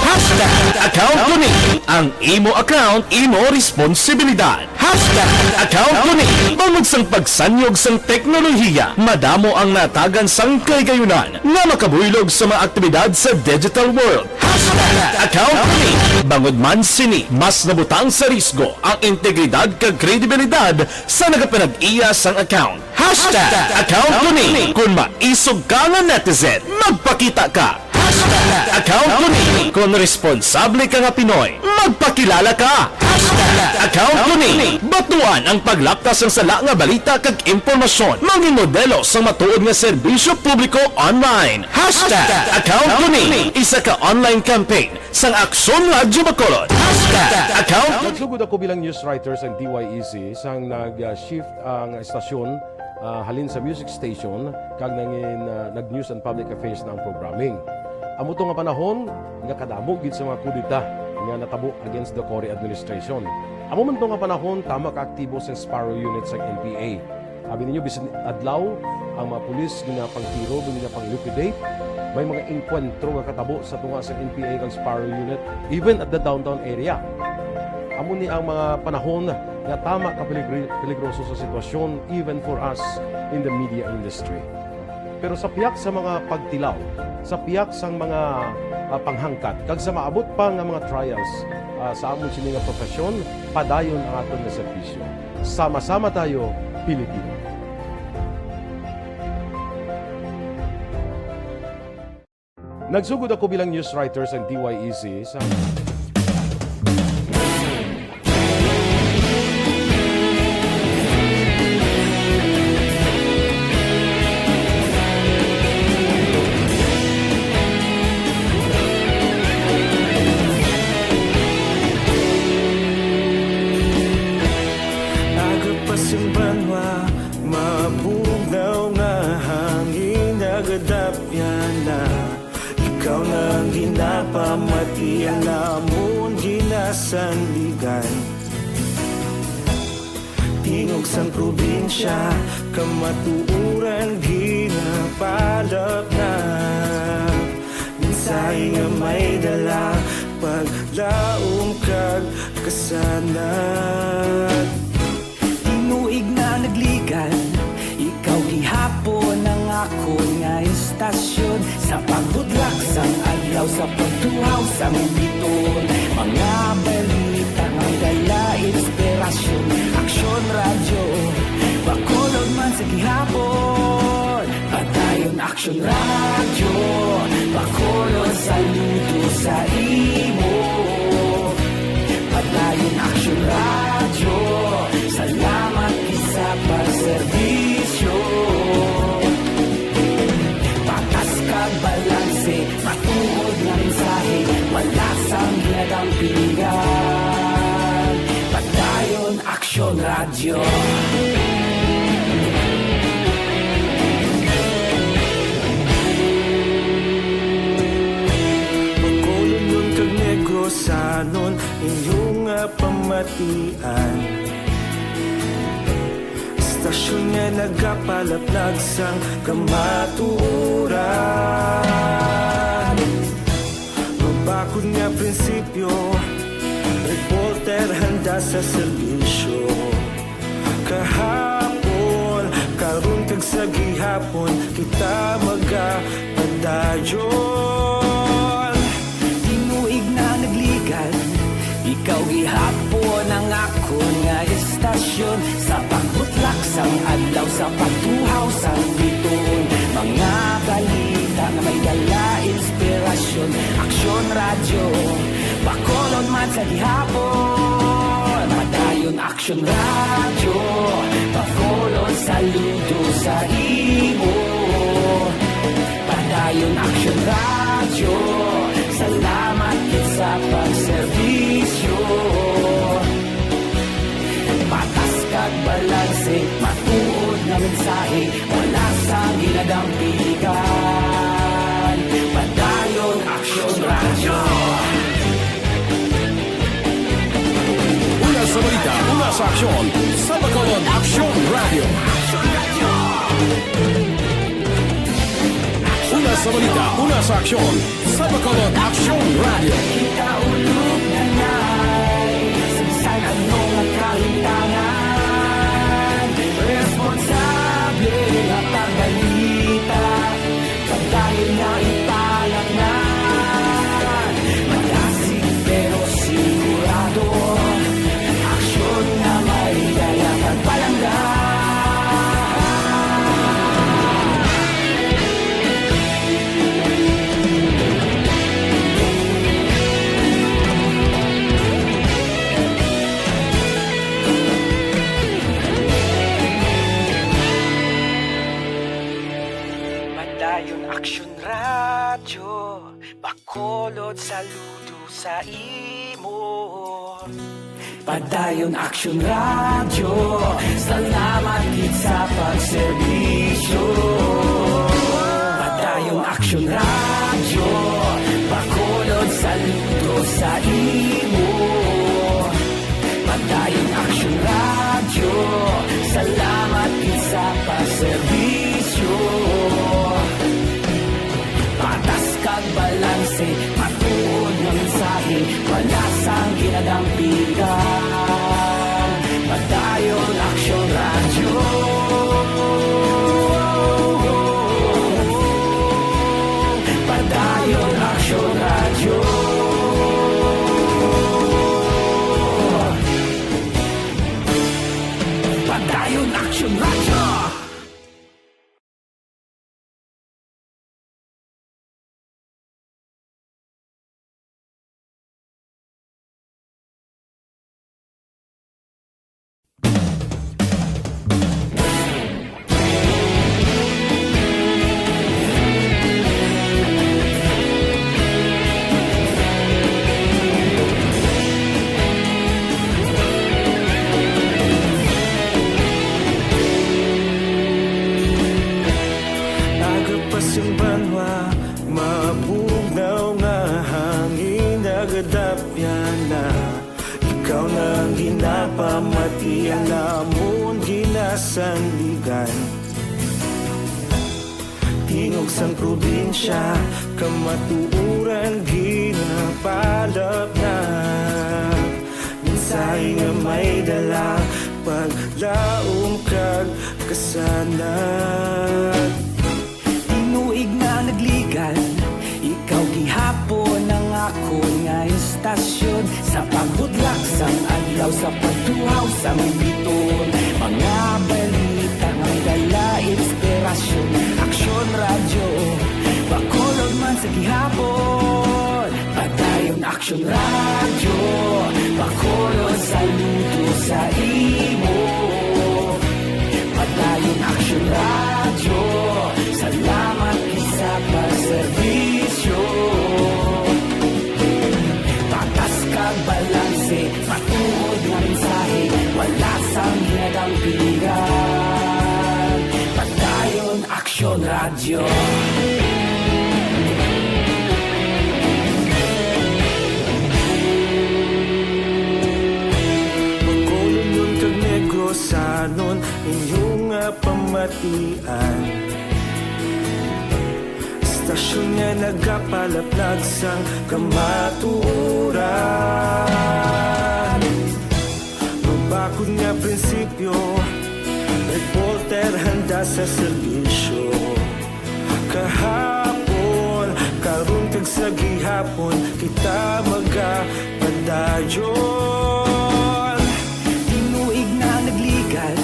Hashtag account ko ni. Ang imo account, imo responsibilidad. Hashtag account ko ni. Bangod sang pagsanyog sang teknolohiya, madamo ang natagan sang kahigayunan nga makabuylog sa mga aktibidad sa digital world. Hashtag account ko ni. Bangod man sini, mas nabutang sa risgo ang integridad kag kredibilidad sa nagapanag-iya sang account. Hashtag account ko ni. Kung maisog ka nga netizen, magpakita ka. Hashtag account ko ni. Kung responsable ka nga Pinoy, magpakilala ka. Hashtag account ko ni. Batuan ang paglapta sang sala nga balita kag impormasyon. Mangin modelo sang matuod nga serbisyo publiko online. Hashtag account ko ni. Isa ka online campaign sang Aksyon Radyo Bacolod. Hashtag account. Nagsugod ako bilang news writer sang D Y E C sang nag-shift ang estasyon, ah, halin sa music station kag nangin, ah, nag-news and public affairs na ang programming. Amo to nga panahon nga kadamo gid sa mga kudeta nga natabo against the Cory administration. Amo man to nga panahon tama ka aktibo sa Sparrow Unit sa N P A. Abi ninyo, bisan adlaw, ang mga pulis ginapangtiro, ginapang-liquidate. May mga engkwentro nga katabo sa tunga sa N P A kag Sparrow Unit, even at the downtown area. Amo ni ang mga panahon nga tama ka peligri-, peligroso sa sitwasyon, even for us in the media industry. Pero sa pihak sa mga pagtilaw, sa pihak sang mga, ah, panghangkat, kag sa maabot pa nga mga trials, ah, sa amon sini nga profesyon, padayon ang aton nga serbisyo. Sama-sama tayo, Pilipino. Nagsugod ako bilang news writer sa D Y E C sa Aga pa sing banwa, mabugnaw nga hangin nagadapyan na. Ikaw na ang ginapamati, ang amon ginasandigan. Tingog sang probinsya, kamatuoran ginapalapnap. Mensahe nga may dala, paglaom kag kasanag. Tinuig na nagligan, ikaw gihapon ang akon nga estasyon. Sa pagbutlak sang adlaw, sa pagtuhaw sang biton, mga balita nga dala inspirasyon. Aksyon Radyo, Bacolod man sa gihapon. Padayon Aksyon Radyo, Bacolod, saludo sa imo. Padayon Aksyon Radyo, salamat gid sa pagserbisyo. Patas kag balanse, matuod nga mensahe, wala sang ginadampingan. Padayon Aksyon Radyo. Bacolodnon kag Negrosanon, inyo nga pamatian. Estasyon nga nagapalaplag sang kamatuoran. Mabakod nga prinsipyo, reporter handa sa serbisyo. Kahapon, karon kag sa gihapon, kita magapadayon. Tinuig na nagligan, ikaw gihapon ang akon nga estasyon. Sa pagbutlak sang adlaw, sa pagtuhaw sang biton, mga balita Sa gihapon, Padayon Aksyon Radyo, Bacolod, saludo sa imo. Padayon Aksyon Radyo, salamat gid sa pagserbisyo. Patas kag balanse, matuod nga mensahe, wala sang ginadampigan. Padayon Aksyon Radyo. Una sa balita, una sa aksyon, sa Bacolod Aksyon Radyo. Una sa balita, una sa aksyon, sa Bacolod Aksyon Radyo. Kita ulog na na'y sagsag ang mga kahintangan. Responsable nga pagbalita, pagdayon nga ipalatnan. Malasig pero sigurado, aksyon nga may dala kag palangga. Padayon Aksyon Radyo, Bacolod, saludo sa imo. Padayon Aksyon Radyo, salamat gid sa pagserbisyo. Padayon Aksyon Radyo, Bacolod, saludo sa imo. Padayon Aksyon Radyo, salamat gid sa pagserbisyo. Patas kag balanse, matuod nga mensahe, wala sang ginadampigan. Padayon Aksyon Radyo. Padayon Aksyon Radyo. Padayon Aksyon Radyo. Aga pa sing banwa, mabugnaw nga hangin nagadapyan na. Ikaw na ang ginapamatian namon ginasandigan. Tingog sang probinsya, kamatuoran ginapalapnag. Mensahe nga may dala, paglaom kag kasanag. Tinuig na nagligan, ikaw gihapon ang akon nga istasyon. Sa pagbutlak sang adlaw, sa pagtuhaw sang bituon, mga balita nga may dala inspirasyon. Aksyon Radyo, Bacolod man sa gihapon. Padayon Aksyon Radyo, Bacolod, saludo sa imo. Padayon Aksyon Radyo, salamat gid sa pagserbisyo. Patas kag balanse, matuod nga mensahe, wala sang ginadampigan. Padayon Aksyon Radyo. Bacolodnon kag Negrosanon, inyo nga pamatian. Istasyon nga nagapalaplag sang kamatuoran. Mabakod nga prinsipyo, reporter handa sa serbisyo. Kahapon, karon kag sa gihapon, kita magapadayon. Tinuig na nagligan,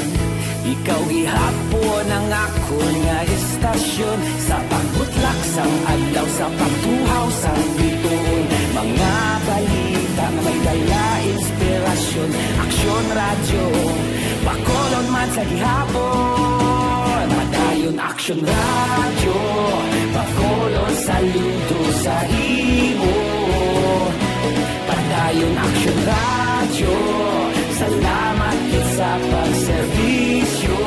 ikaw gihapon ang akon nga istasyon. Sa pagbutlak sang adlaw, sa pagtuhaw sang bituon, mga balita nga may dala Radyo, Bacolod man sa gihapon. Padayon Aksyon Radyo, Bacolod saludo sa imo. Padayon Aksyon Radyo, salamat gid sa pagserbisyo.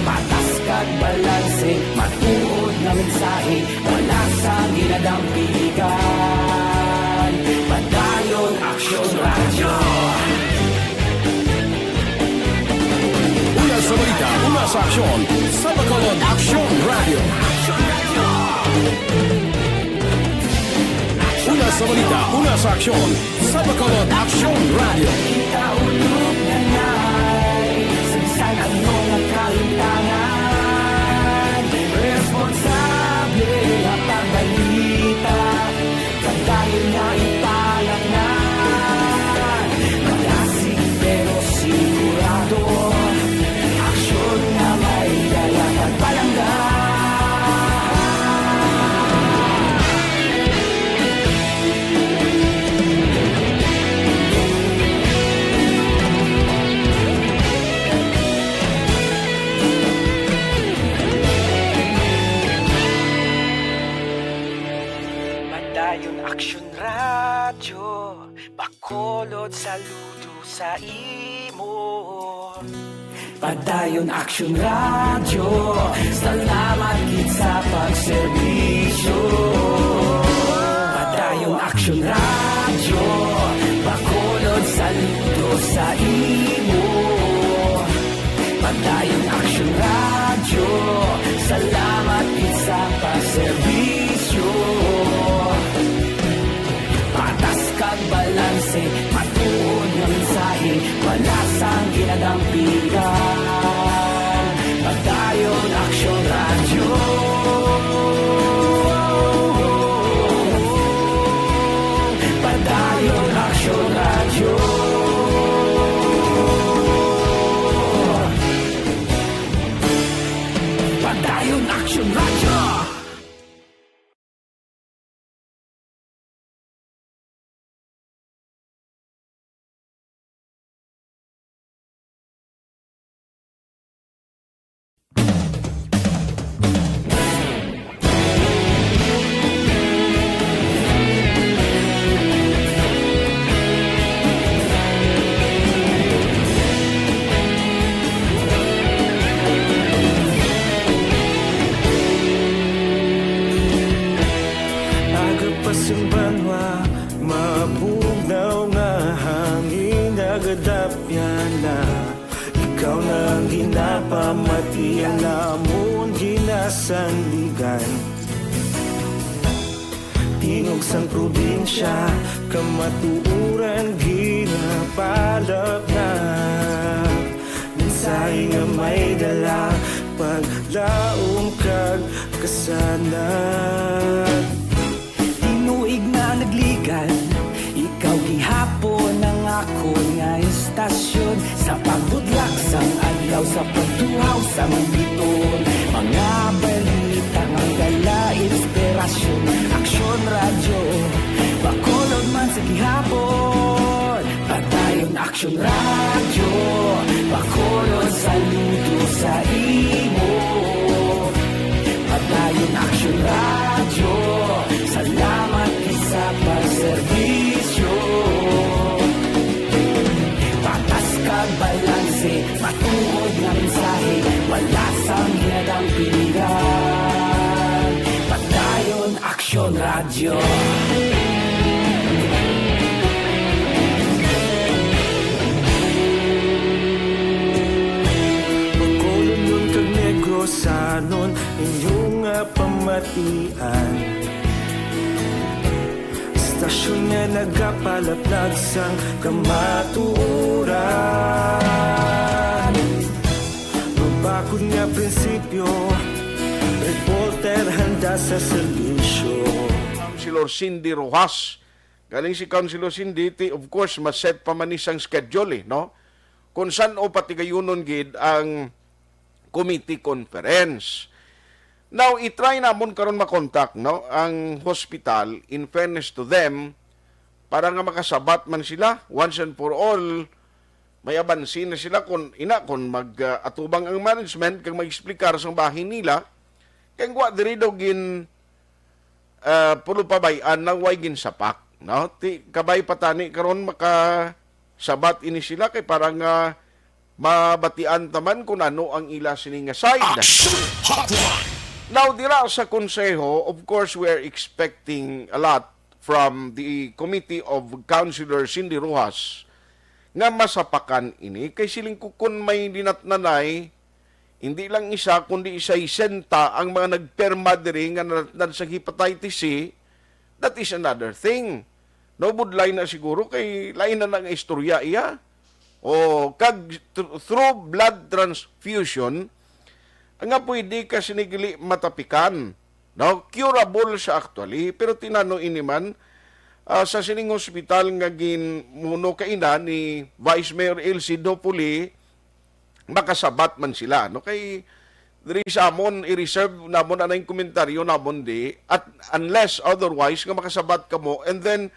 Patas kag balanse, matuod nga mensahe, wala sang ginadampigan. Padayon Aksyon Radyo. Una sa balita, una sa aksyon, sa Bacolod Aksyon Radyo. Una sa balita, una sa aksyon, sa Bacolod Aksyon Radyo. Kita ulog na nai, sa bisan ano nga kalimtangan, responsable nga pagbalita, pagdayon nga ipalaknan, malasig pero sigurado, aksyon nga may dala kag palangga. Padayon Aksyon Radyo, Bacolod saludo sa imo. Padayon Aksyon Radyo, salamat gid sa pagserbisyo. Padayon Aksyon Radyo, Bacolod saludo sa imo. Padayon Aksyon Radyo, salamat gid sa pagserbisyo. Patas kag balanse, matuod nga mensahe, wala sang ginadampigan. Padayon Aksyon Radyo. Padayon Aksyon Radyo. Padayon Aksyon Radyo. Aga pa sing banwa, mabugnaw nga hangin nagadapyan na. Ikaw na ang ginapamati, ang amon ginasandigan. Tingog sang probinsya, kamatuoran ginapalapnap. Mensahe nga may dala, paglaom kag kasanag. Tinuig na nagligan, ikaw gihapon ang akon nga istasyon. Sa pagbudlak sang adlaw, sa pagtuhaw sang biton, mga balita nga dala inspirasyon. Aksyon Radyo, Bacolod man sa gihapon. Padayon Aksyon Radyo, Bacolod saludo sa imo. Padayon Aksyon Radyo, salamat gid sa pagserbisyo. Patas kag balanse, matuod nga mensahe, wala sang ginadampigan. Padayon Aksyon Radyo. Bacolod kag Negrosanon, inyo nga pamatian. Istasyon nga nagapalaplag sang kamatuoran. Mabakod nga prinsipyo, reporter handa sa serbisyo. Councilor Cindy Rojas. Galing si Councilor Cindy, ti, of course, ma-set pa man ni sang schedule, eh, no? Kung san-o patigayunon gid ang committee conference. Now, i-try namon karon makontak, no, ang hospital. In fairness to them, para nga makasabat man sila once and for all, may abansi na sila kung ina, kung mag-atubang ang management kag mag-explicar sang bahin nila. Kay wa diri daw gin, ah, pulo pabay-an na way ginsapak, no? Ti, kabay patani karon makasabat ini sila kay para nga mabatian taman kung ano ang ila sini nga side. Action Hotline! Now, dira sa konseho, of course, we are expecting a lot from the Committee of Councilor Cindy Rojas nga masapakan ini. Kay siling ko, kun may dinatnanay, hindi lang isa, kundi sesenta ang mga nagperma diri nga nanatnan sa hepatitis C. That is another thing. No, budlay na siguro kay lain na nga istorya iya. O, kag thr-, through blood transfusion, nga pwede ka sinigili matapikan. No? Curable siya actually, pero tinano ini man, ah, sa sining hospital nga ginmuno kaina ni Vice Mayor Elsie Dopoli, makasabat man sila, no? Kay diri sa amon, i-reserve namon anay komentaryo namon di, at unless otherwise nga makasabat kamo, and then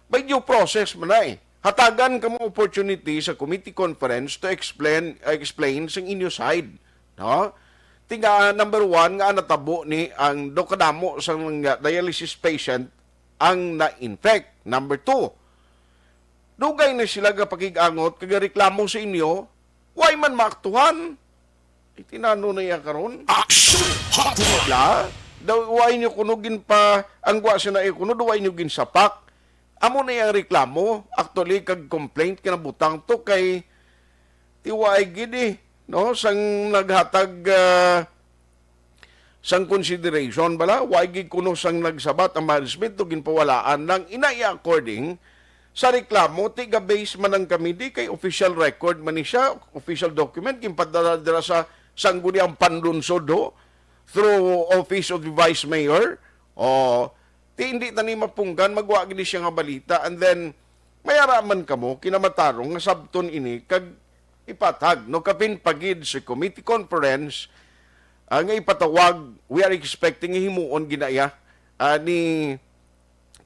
may due process man na eh. Hatagan kamo opportunity sa committee conference to explain, uh, explain sang inyo side, no? Tinga, number one, nga natabo ni ang daw kadamo sang mga dialysis patient ang na-infect. Number two, dugay na sila gapakig-angot kag reklamo sa inyo, way man maaktuhan. Itinano na iya karon. Action Hotline! La, daw, way nyo kuno ginpa-, ang gwa sina iya kuno, daw way nyo ginsapak. Amo na iyang reklamo, actually, kag complaint nga nabutang to kay tiwaay gid eh, no? Sang naghatag, ah, sang consideration bala, way gid kuno sang nagsabat ang management to, ginpawalaan lang. Ina iya according sa reklamo, tiga-base man ang kami di kay official record man ni siya, official document, ginpadala dira sa Sangguniang Panlunsod ho, through Office of the Vice Mayor. O, ti hindi ta ni mapunggan, magwa gid siya nga balita. And then, may ara man kamo, kinamatarong nga sabton ini, kag ipatag, no, kapin pagid sa committee conference, ah, nga ipatawag, we are expecting himuon ginaya, ah, ni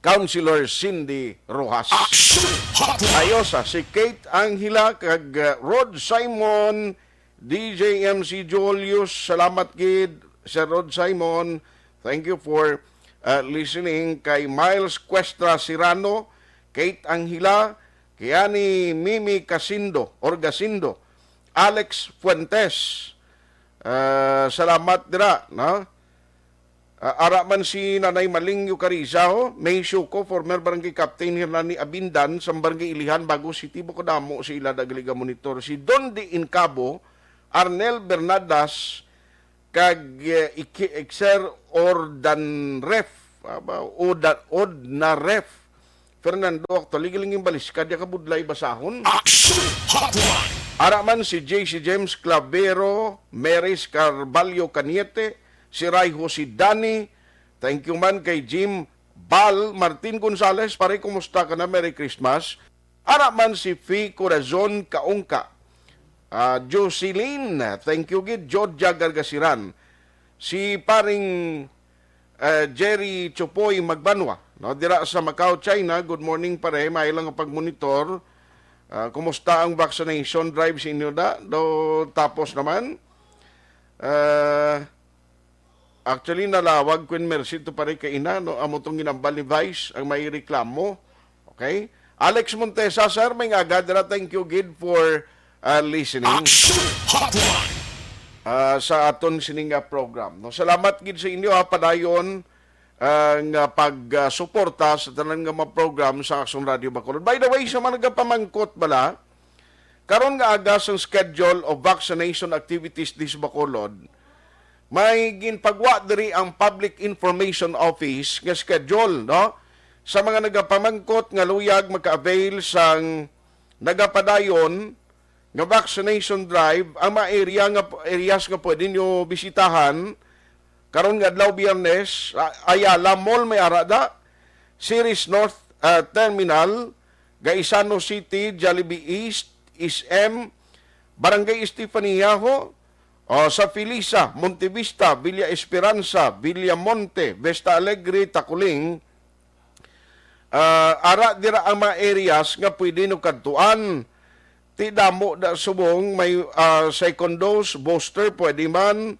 Councilor Cindy Rojas. Action Hotline! Ayos, ah, si Kate Angela kag, ah, Rod Simon, D J M C Julius, salamat gid, Sir Rod Simon. Thank you for, uh, listening. Kay Miles Cuestra Sirano, Kate Angela, kay ani Mimi Casindo, or Gacindo, Alex Fuentes. Uh, salamat dira, no? Ah, ara man si Nanay Maling Yucariza, ho, May Shuko, former barangay captain, Hernani Abindan, sa barangay Ilihan, Bago City, bukod amo si ila dagliga monitor. Si Don D. Incabo, Arnel Bernadas, kag, eh, Iki-, Exer Ordanref, ah, ba, Oda-, Odnaref, Fernando, actually, galing yung baliskad, ya kabudlay basahon. Action Hotline! Ara man si J C James Clavero, Maris Carvalho Cañete, si Raiho si Dani, thank you man kay Jim Bal, Martin Gonzales, pare, kumusta ka na? Merry Christmas. Ara man si Fi Corazon Kaungka, ah, Jocelyn, thank you gid, Georgia Gargasiran, si paring eh, Jerry Chupoy Magbanwa, no? Dira sa Macau, China. Good morning, pare. May lang pagmonitor. Ah, kumusta ang vaccination drive sa inyo, da? Do tapos naman? Ah, actually, nalawag, Queen Mercy, to, pare, kaina, no? Amo tong ginambal ni Vice, ang may reklamo. Okay? Alex Montesa, sir, may nga aga dira. Thank you gid for, uh, listening, Action Hotline, uh, sa aton sini nga program. No, salamat gid sa inyo, ha, padayon, uh, nga pag, uh, suporta sa tanan nga mga program sa Action Radio Bacolod. By the way, sa mga nagapamangkot bala, karon nga aga sang schedule of vaccination activities di sa Bacolod, may ginpagwa diri ang Public Information Office nga schedule, no? Sa mga nagapamangkot nga luyag maka-avail sang nagapadayon nga vaccination drive, ang mga area nga, areas nga pwede nyo bisitahan karon nga adlaw, Biyernes, A-, Ayala Mall, may ara da, Ceres North, ah, Terminal, Gaisano City, Jollibee East, S M, Barangay Estefania ho, o, sa Felisa, Montevista, Villa Esperanza, Villamonte, Vista Alegre, Taculing, Ah, ara dira ang mga areas nga pwede nyo kadtuan. Ti damo da subong may, ah, second dose, booster, pwede man.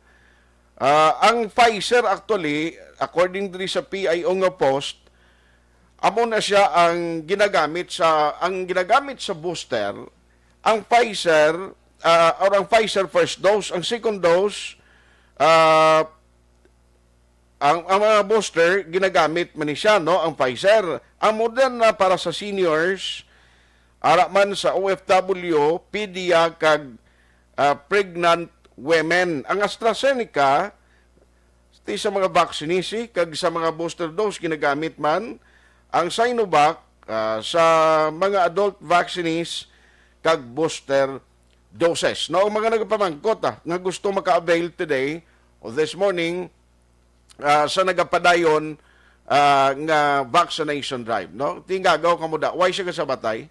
Ah, ang Pfizer actually, according diri sa P I O nga post, amo na siya ang ginagamit sa, ang ginagamit sa booster, ang Pfizer, ah, or ang Pfizer first dose, ang second dose, ah, ang, ang mga booster, ginagamit man ni siya, no? Ang Pfizer. Ang Moderna para sa seniors, ara man sa O F W, pedia, kag, ah, pregnant women. Ang AstraZeneca, ti sa mga vaccinee, kag sa mga booster dose, ginagamit man. Ang Sinovac, ah, sa mga adult vaccinees, kag booster doses. No, ang mga nagapamangkot, ah, nga gusto maka-avail today o this morning, ah, sa nagapadayon, ah, nga vaccination drive, no? Tingagaw kamo da. Why siya kasabatay?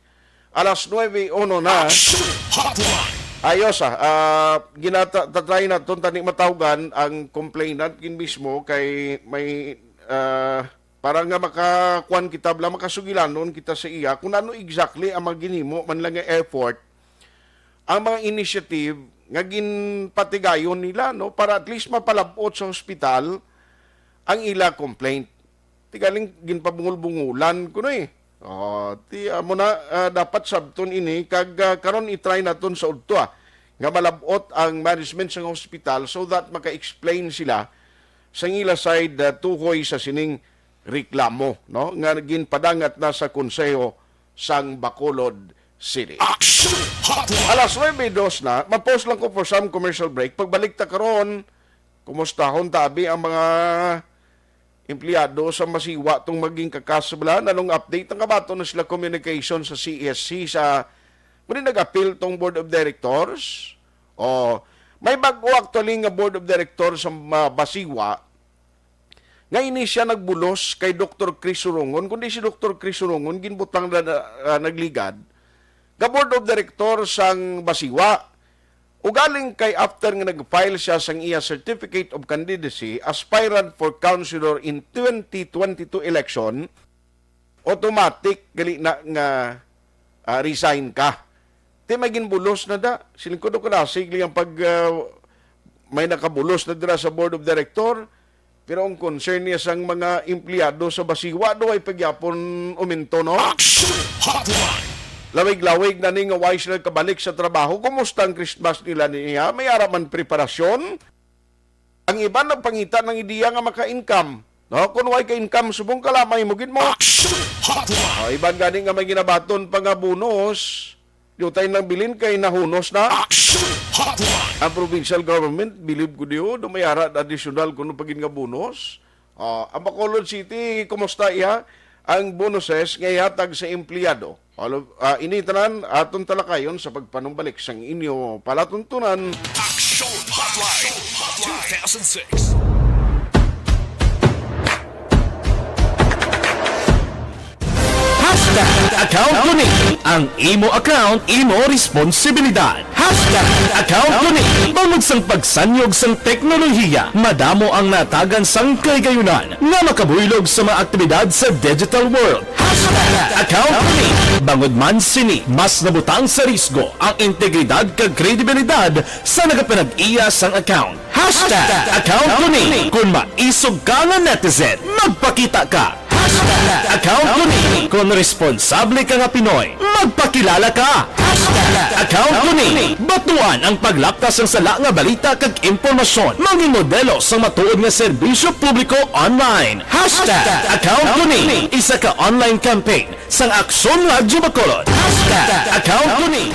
Alas nuebe uno na. Action Hotline. Ayos, ah. Ah, ginata-, tatry naton tani matawgan ang complainant gid mismo kay may, ah, para nga makakuan kita, bala, makasugilanon kita sa iya kung ano exactly ang mga ginhimo man lang nga effort, ang mga initiative nga ginpatigayon nila, no, para at least mapalab-ot sa hospital ang ila complaint. Ti galing ginpabungol-bungulan ko na eh. Oh, ti amo na, ah, dapat sabton ini kag, ah, karon i-try naton sa udto, ah, nga malab-ot ang management sa hospital so that maka-explain sila sa ila side, ah, tuhoy sa sining reklamo, no, nga ginpadangat na sa Konseho sang Bacolod City. Action Hotline. Alas nuebe dos na, ma-pause lang ko for some commercial break. Pagbalik ta karon, kumustahon ta abi ang mga empleyado sa Masiwa tong maging kakas bala. Nanong update ang kabaton na sila communication sa C S C sa muli nag-appeal tong Board of Directors. O, may bag-o actually nga Board of Directors sa ma-, Basiwa nga ini siya nagbulos kay Doktor Chris Surongon, kundi si Doktor Chris Surongon ginbutang na, na, ah, nagligad nga Board of Director sang Basiwa. Ugaling kay after nga nag-file siya sang iya Certificate of Candidacy, aspirant for councilor in twenty twenty-two election, automatic gali na nga, ah, resign ka. Ti may ginbulos na da. Siling ko, do, kadasig lang pag, ah, may nakabulos na dira sa board of director. Pero ang concern niya sang mga empleyado sa Basiwa, do, ay pagyapon uminto, no? Action Hotline. Lawig-lawig na ni nga why sila kabalik sa trabaho. Kumusta ang Christmas nila niya? May ara man preparasyon? Ang iban nagpangita ng ideya nga maka-income. No? Kung way ka-income, subong kalamay mo gid mo. Action Hotline. O, iban gani nga may ginabaton pa nga bonus. Di utay nang bilin kay nahunos na. Action Hotline. Ang provincial government, bilib ko diyo, do may ara additional kuno pa gid nga bonus. Ah, ang Bacolod City, kumusta iya ang bonuses nga ihatag sa empleyado? All of, ah, ini tanan aton talakayon sa pagpanumbalik sang inyo palatuntunan. Action Hotline two thousand six. Hashtag account ko ni. Ang imo account, imo responsibilidad. Hashtag account ko ni. Bangod sang pagsanyog sang teknolohiya, madamo ang natagan sang kahigayonan nga makabuylog sa mga aktibidad sa digital world. Hashtag account ko ni. Bangod man sini, mas nabutang sa risgo ang integridad kag kredibilidad sa nagapanag-iya sang account. Hashtag account ko ni. Kung maisog ka nga netizen, magpakita ka. Hashtag account ko ni. Kung responsable ka nga Pinoy, magpakilala ka. Hashtag account ko ni. Batuan ang paglapkas sang sala nga balita kag impormasyon. Mangin modelo sang matuod nga serbisyo publiko online. Hashtag account ko ni. Isa ka online campaign sang Aksyon Radyo Bacolod. Hashtag account ko ni.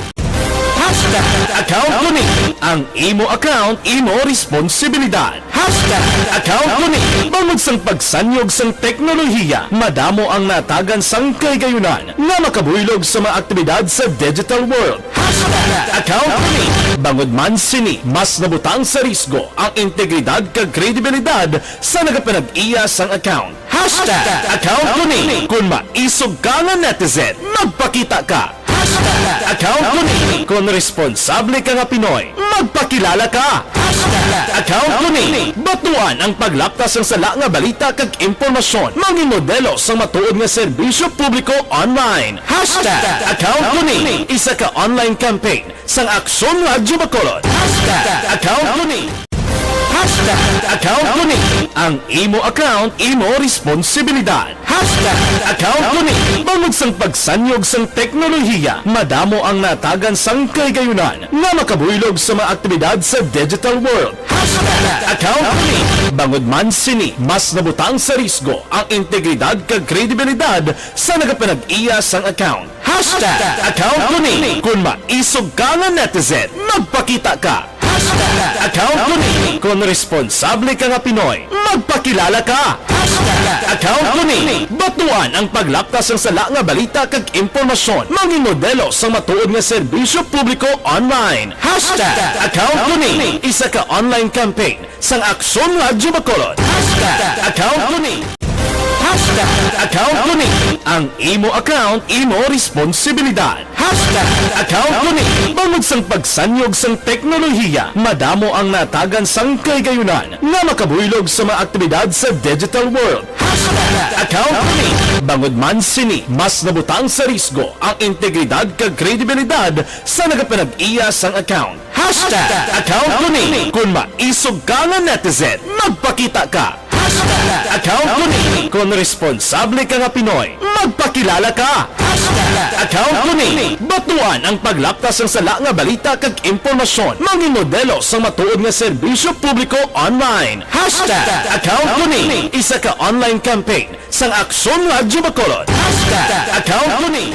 Hashtag account ko ni. Ang imo account, imo responsibilidad. Hashtag account ko ni. Bangod sang pagsanyog sang teknolohiya, madamo ang natagan sang kahigayonan nga makabuylog sa mga aktibidad sa digital world. Hashtag account ko ni. Bangod man sini, mas nabutang sa risgo ang integridad kag kredibilidad sa nagapanag-iya sang account. Hashtag account ko ni. Kung maisog ka nga netizen, magpakita ka. Account ko ni. Kon responsable ka nga Pinoy, magpakilala ka. Account ko ni. Batuan ang paglapta sang sala nga balita kag impormasyon, mangin modelo sang matuod nga serbisyo publiko online. Hashtag Account ko ni. Isa ka online campaign sang Aksyon Radyo Bacolod. Hashtag Account ko ni. Hashtag Account ko ni. Ang imo account, imo responsibilidad. Hashtag Account ko ni. Bangod sang pagsanyog sang teknolohiya, madamo ang natagan sang kahigayunan nga makabuylog sa mga aktibidad sa digital world. Hashtag Account ko ni. Bangod man sini, mas nabutang sa risgo ang integridad kag kredibilidad sa nagapanag-iya sang account. Hashtag Account ko ni. Kung maisog ka nga netizen, magpakita ka. Hashtag Account ko ni. Kung responsable ka nga Pinoy, magpakilala ka. Hashtag Account ko ni. Batuan ang paglapta sang sala nga balita kag impormasyon, mangin modelo sang matuod nga serbisyo publiko online. Hashtag Account ko ni. Isa ka online campaign sang Aksyon Radyo Bacolod. Hashtag Account ko ni. Hashtag Account ko ni. Ang imo account, imo responsibilidad. Hashtag Account ko ni. Bangod sang pagsanyog sang teknolohiya, madamo ang natagan sang kahigayunan nga makabuylog sa mga aktibidad sa digital world. Hashtag Account ko ni. Bangod man sini, mas nabutang sa risgo ang integridad kag kredibilidad sa nagapanag-iya sang account. Hashtag Account ko ni. Kung maisog ka nga netizen, magpakita ka. Hashtag Account ko ni. Kung responsable ka nga Pinoy, magpakilala ka. Hashtag Account ko ni. Batuan ang paglapta sang sala nga balita kag impormasyon, mangin modelo sang matuod nga serbisyo publiko online. Hashtag Account ko ni. Isa ka online campaign sang Aksyon Radyo Bacolod. Hashtag Account ko ni.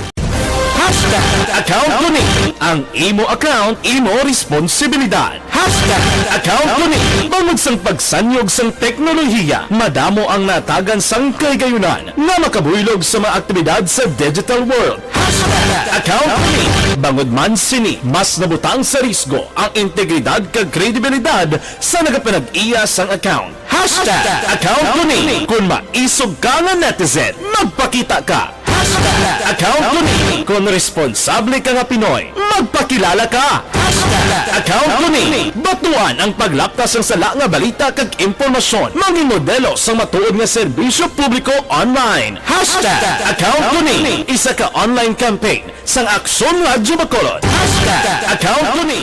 Hashtag Account ko ni. Ang imo account, imo responsibilidad. Hashtag Account ko ni. Bangod sang pagsanyog sang teknolohiya, madamo ang natagan sang kahigayunan nga makabuylog sa mga aktibidad sa digital world. Hashtag Account ko ni. Bangod man sini, mas nabutang sa risgo ang integridad kag kredibilidad sa nagapanag-iya sang account. Hashtag Account ko ni. Kung maisog ka nga netizen, magpakita ka. Hashtag Account ko ni. Kung responsable ka nga Pinoy, magpakilala ka. Hashtag Account ko ni. Batuan ang paglapta sang sala nga balita kag impormasyon, mangin modelo sang matuod nga serbisyo publiko online. Hashtag Account ko ni. Isa ka online campaign sang Aksyon Radyo Bacolod. Hashtag Account ko ni.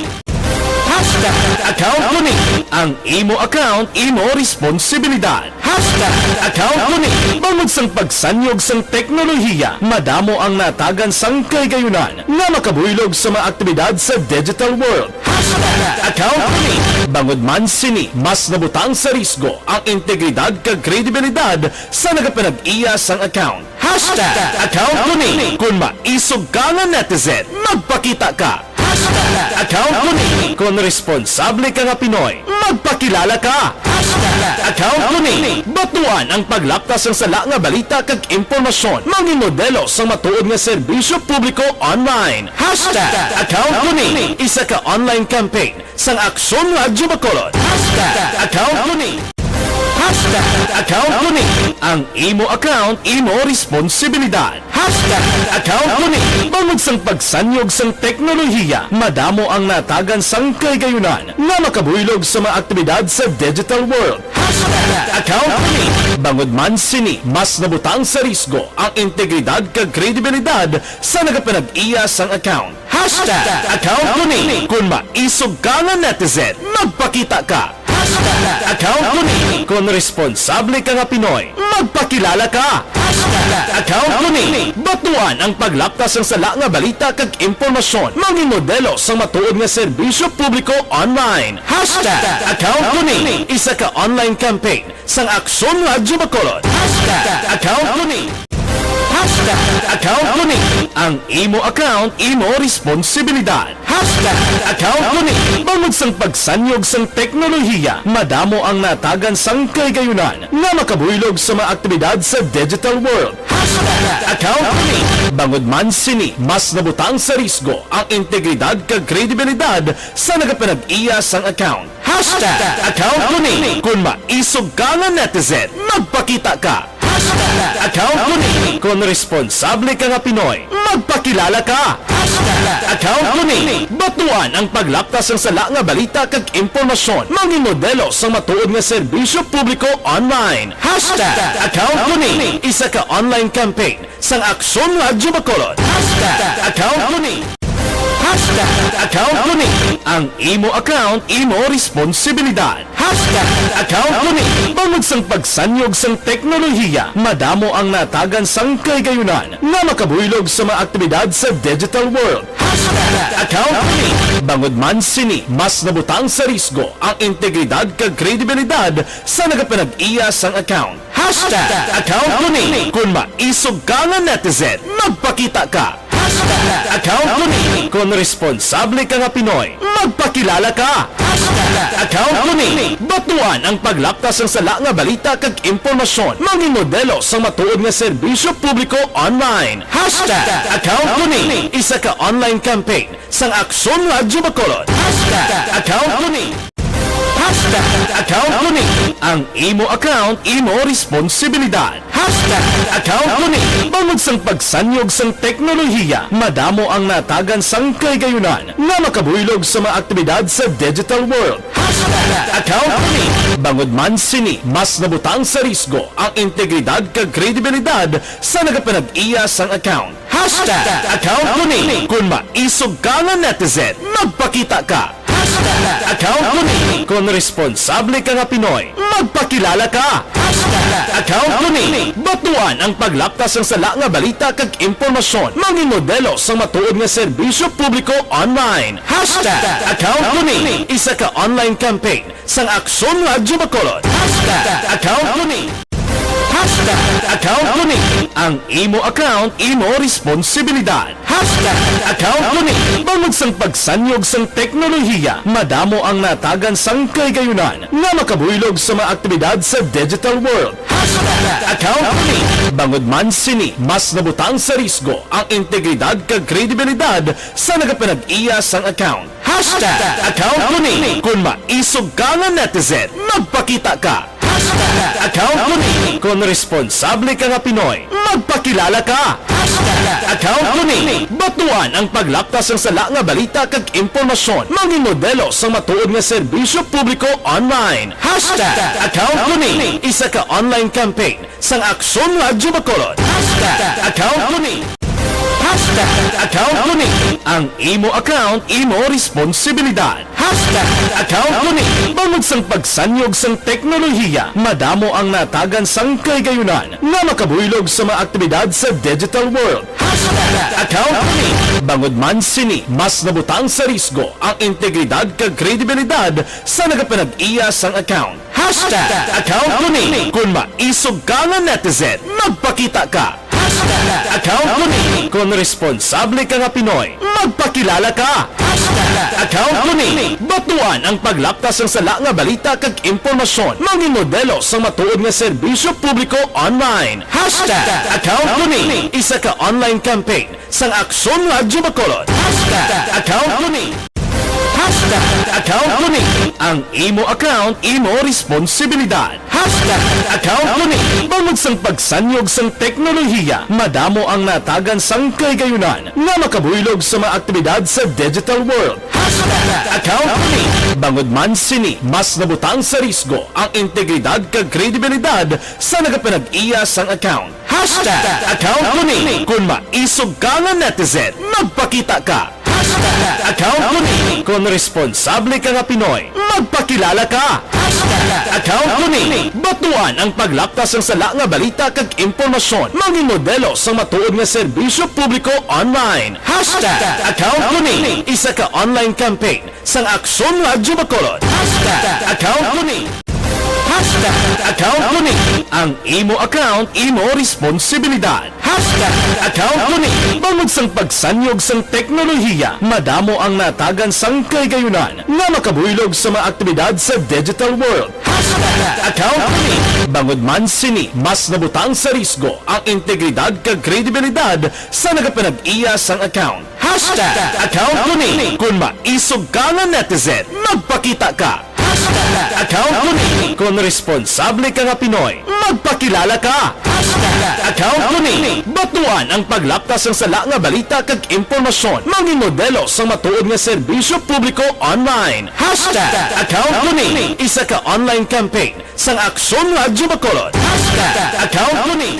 Hashtag Account ko ni. Ang imo account, imo responsibilidad. Hashtag Account ko ni. Bangod sang pagsanyog sang teknolohiya, madamo ang natagan sang kahigayunan nga makabuylog sa mga aktibidad sa digital world. Hashtag Account ko ni. Bangod man sini, mas nabutang sa risgo ang integridad kag kredibilidad sa nagapanag-iya sang account. Hashtag Account ko ni. Kung maisog ka nga netizen, magpakita ka. Hashtag Account ko ni. Kung responsable ka nga Pinoy, magpakilala ka. Hashtag Account ko ni. Batuan ang paglapta sang sala nga balita kag impormasyon, mangin modelo sang matuod nga serbisyo publiko online. Hashtag Account ko ni. Isa ka online campaign sang Aksyon Radyo Bacolod. Hashtag Account ko ni. Hashtag Account ko ni. Ang imo account, imo responsibilidad. Hashtag Account ko ni. Bangod sang pagsanyog sang teknolohiya, madamo ang natagan sang kahigayunan nga makabuylog sa mga aktibidad sa digital world. Hashtag Account ko ni. Bangod man sini, mas nabutang sa risgo ang integridad kag kredibilidad sa nagapanag-iya sang account. Hashtag Account ko ni. Kung maisog ka nga netizen, magpakita ka. Hashtag Account ko ni. Kung responsable ka nga Pinoy, magpakilala ka. Hashtag Account ko ni. Batuan ang paglapta sang sala nga balita kag impormasyon, mangin modelo sang matuod nga serbisyo publiko online. Hashtag Account ko ni. Isa ka online campaign sang Aksyon Radyo Bacolod. Hashtag Account ko ni. Hashtag Account ko ni. Ang imo account, imo responsibilidad. Hashtag Account ko ni. Bangod sang pagsanyog sang teknolohiya, madamo ang natagan sang kahigayunan nga makabuylog sa mga aktibidad sa digital world. Hashtag Account ko ni. Bangod man sini, mas nabutang sa risgo ang integridad kag kredibilidad sa nagapanag-iya sang account. Hashtag Account ko ni. Kung maisog ka nga netizen, magpakita ka. Hashtag account ko ni. Kon responsable ka nga Pinoy, magpakilala ka. Hashtag account ko ni. Batuan ang paglapta sang sala nga balita kag impormasyon. Mangin modelo sang matuod nga serbisyo publiko online. Hashtag account ko ni. Isa ka online campaign sang Aksyon Radyo Bacolod. Hashtag account ko ni. Hashtag account ko ni. Ang imo account, imo responsibilidad. Hashtag account ko ni. Bangod sang pagsanyog sang teknolohiya, madamo ang natagan sang kahigayunan nga makabuylog sa mga aktibidad sa digital world. Hashtag account ko ni. Bangod man sini, mas nabutang sa risgo ang integridad kag kredibilidad sa nagapanag-iya sang account. Hashtag account ko ni. Kon maisog ka nga netizen, magpakita ka. Hashtag account ko ni. Kon responsable ka nga Pinoy, magpakilala ka. Hashtag account ko ni. Batuan ang paglapta sang sala nga balita kag impormasyon. Mangin modelo sang matuod nga serbisyo publiko online. Hashtag account ko ni. Isa ka online campaign sang Aksyon Radyo Bacolod. Hashtag account ko ni. Hashtag account ko ni. Ang imo account, imo responsibilidad. Hashtag account ko ni. Bangod sang pagsanyog sang teknolohiya, madamo ang natagan sang kahigayunan nga makabuylog sa mga aktibidad sa digital world. Hashtag account ko ni. Bangod man sini, mas nabutang sa risgo ang integridad kag kredibilidad sa nagapanag-iya sang account. Hashtag account ko ni. Kon maisog ka nga netizen, magpakita ka. Hashtag account ko ni. Kon responsable ka nga Pinoy, magpakilala ka. Hashtag account ko ni. Batuan ang paglapta sang sala nga balita kag impormasyon. Mangin modelo sang matuod nga serbisyo publiko online. Hashtag account ko ni. Isa ka online campaign sang Aksyon Radyo Bacolod. Hashtag account ko ni. Hashtag account ko ni. Ang imo account, imo responsibilidad. Hashtag account ko ni. Bangod sang pagsanyog sang teknolohiya, madamo ang natagan sang kahigayunan nga makabuylog sa mga aktibidad sa digital world. Hashtag account ko ni. Bangod man sini, mas nabutang sa risgo ang integridad kag kredibilidad sa nagapanag-iya sang account. Hashtag account ko ni. Kon maisog ka nga netizen, magpakita ka. Hashtag account ko ni. Kon responsable ka nga Pinoy, magpakilala ka. Hashtag account ko ni. Batuan ang paglapta sang sala nga balita kag impormasyon. Mangin modelo sang matuod nga serbisyo publiko online. Hashtag account ko ni. Isa ka online campaign sang Aksyon Radyo Bacolod. Hashtag account ko ni. Hashtag account ko ni. Ang imo account, imo responsibilidad. Hashtag account ko ni. Bangod sang pagsanyog sang teknolohiya, madamo ang natagan sang kahigayunan nga makabuylog sa mga aktibidad sa digital world. Hashtag account ko ni. Bangod man sini, mas nabutang sa risgo ang integridad kag kredibilidad sa nagapanag-iya sang account. Hashtag account ko ni. Kon maisog ka nga netizen, magpakita ka. Hashtag account ko ni. Kon responsable ka nga Pinoy, magpakilala ka. Hashtag account ko ni. Batuan ang paglapta sang sala nga balita kag impormasyon. Mangin modelo sang matuod nga serbisyo publiko online. Hashtag account ko ni. Isa ka online campaign sang Aksyon Radyo Bacolod. Hashtag account ko ni. Hashtag account ko ni. Ang imo account, imo responsibilidad. Hashtag account ko ni. Bangod sang pagsanyog sang teknolohiya, madamo ang natagan sang kahigayunan nga makabuylog sa mga aktibidad sa digital world. Hashtag account ko ni. Bangod man sini, mas nabutang sa risgo ang integridad kag kredibilidad sa nagapanag-iya sang account. Hashtag account ko ni. Kon maisog ka nga netizen, magpakita ka. Hashtag account ko ni. Kon responsable ka nga Pinoy, magpakilala ka. Hashtag account ko ni. Batuan ang paglapta sang sala nga balita kag impormasyon. Mangin modelo sang matuod nga serbisyo publiko online. Hashtag account ko ni. Isa ka online campaign sang Aksyon Radyo Bacolod. Hashtag account ko ni. Hashtag account ko ni. Ang imo account, imo responsibilidad. Hashtag account ko ni. Bangod sang pagsanyog sang teknolohiya, madamo ang natagan sang kahigayunan nga makabuylog sa mga aktibidad sa digital world. Hashtag account ko ni. Bangod man sini, mas nabutang sa risgo ang integridad kag kredibilidad sa nagapanag-iya sang account. Hashtag account ko ni. Kon maisog ka nga netizen, magpakita ka. Hashtag account ko ni. Kon responsable ka nga Pinoy, magpakilala ka. Hashtag account ko ni. Batuan ang paglapta sang sala nga balita kag impormasyon. Mangin modelo sang matuod nga serbisyo publiko online. Hashtag account ko ni. Isa ka online campaign sang Aksyon Radyo Bacolod. Hashtag account ko ni.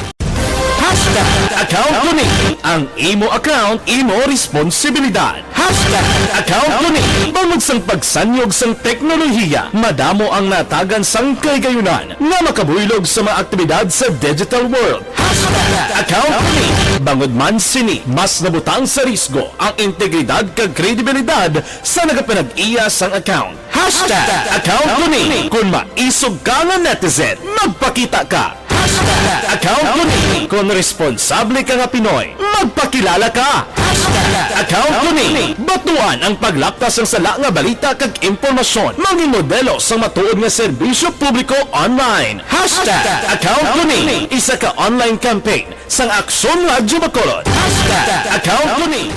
Hashtag account ko ni. Ang imo account, imo responsibilidad. Hashtag account ko ni. Bangod sang pagsanyog sang teknolohiya, madamo ang natagan sang kahigayunan nga makabuylog sa mga aktibidad sa digital world. Hashtag account ko ni. Bangod man sini, mas nabutang sa risgo ang integridad kag kredibilidad sa nagapanag-iya sang account. Hashtag account ko ni. Kon maisog ka nga netizen, magpakita ka. Hashtag account ko ni. Kon responsable ka nga Pinoy, magpakilala ka. Hashtag account ko ni. Batuan ang paglapta sang sala nga balita kag impormasyon. Mangin modelo sang matuod nga serbisyo publiko online. Hashtag account ko ni. Isa ka online campaign sang Aksyon Radyo Bacolod. Hashtag account ko ni.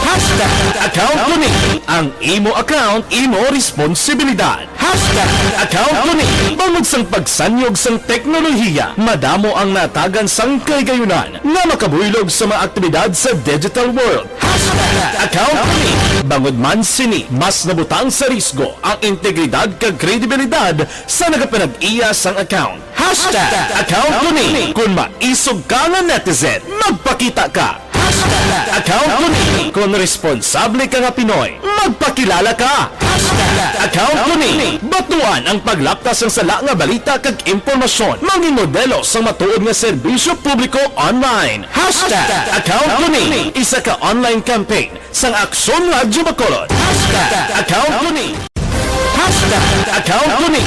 Hashtag account ko ni. Ang imo account, imo responsibilidad. Hashtag account ko ni. Bangod sang pagsanyog sang teknolohiya, madamo ang natagan sang kahigayunan nga makabuylog sa mga aktibidad sa digital world. Hashtag account ko ni. Bangod man sini, mas nabutang sa risgo ang integridad kag kredibilidad sa nagapanag-iya sang account. Hashtag account ko ni. Kon maisog ka nga netizen, magpakita ka. Hashtag account ko ni. Kon responsable ka nga Pinoy, magpakilala ka. Hashtag account ko ni. Batuan ang paglapta sang sala nga balita kag impormasyon. Mangin modelo sang matuod nga serbisyo publiko online. Hashtag account ko ni. Isa ka online campaign sang Aksyon Radyo Bacolod. Hashtag account ko ni. Hashtag account ko ni.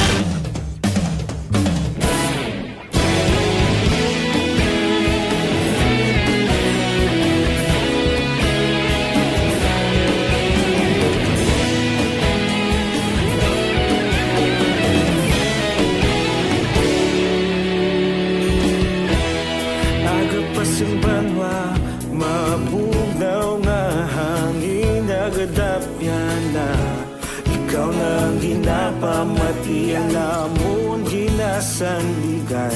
Aga pa sing banwa, mabugnaw nga hangin, nagadapyan na. Ikaw na ang ginapamati, ang amon ginasandigan.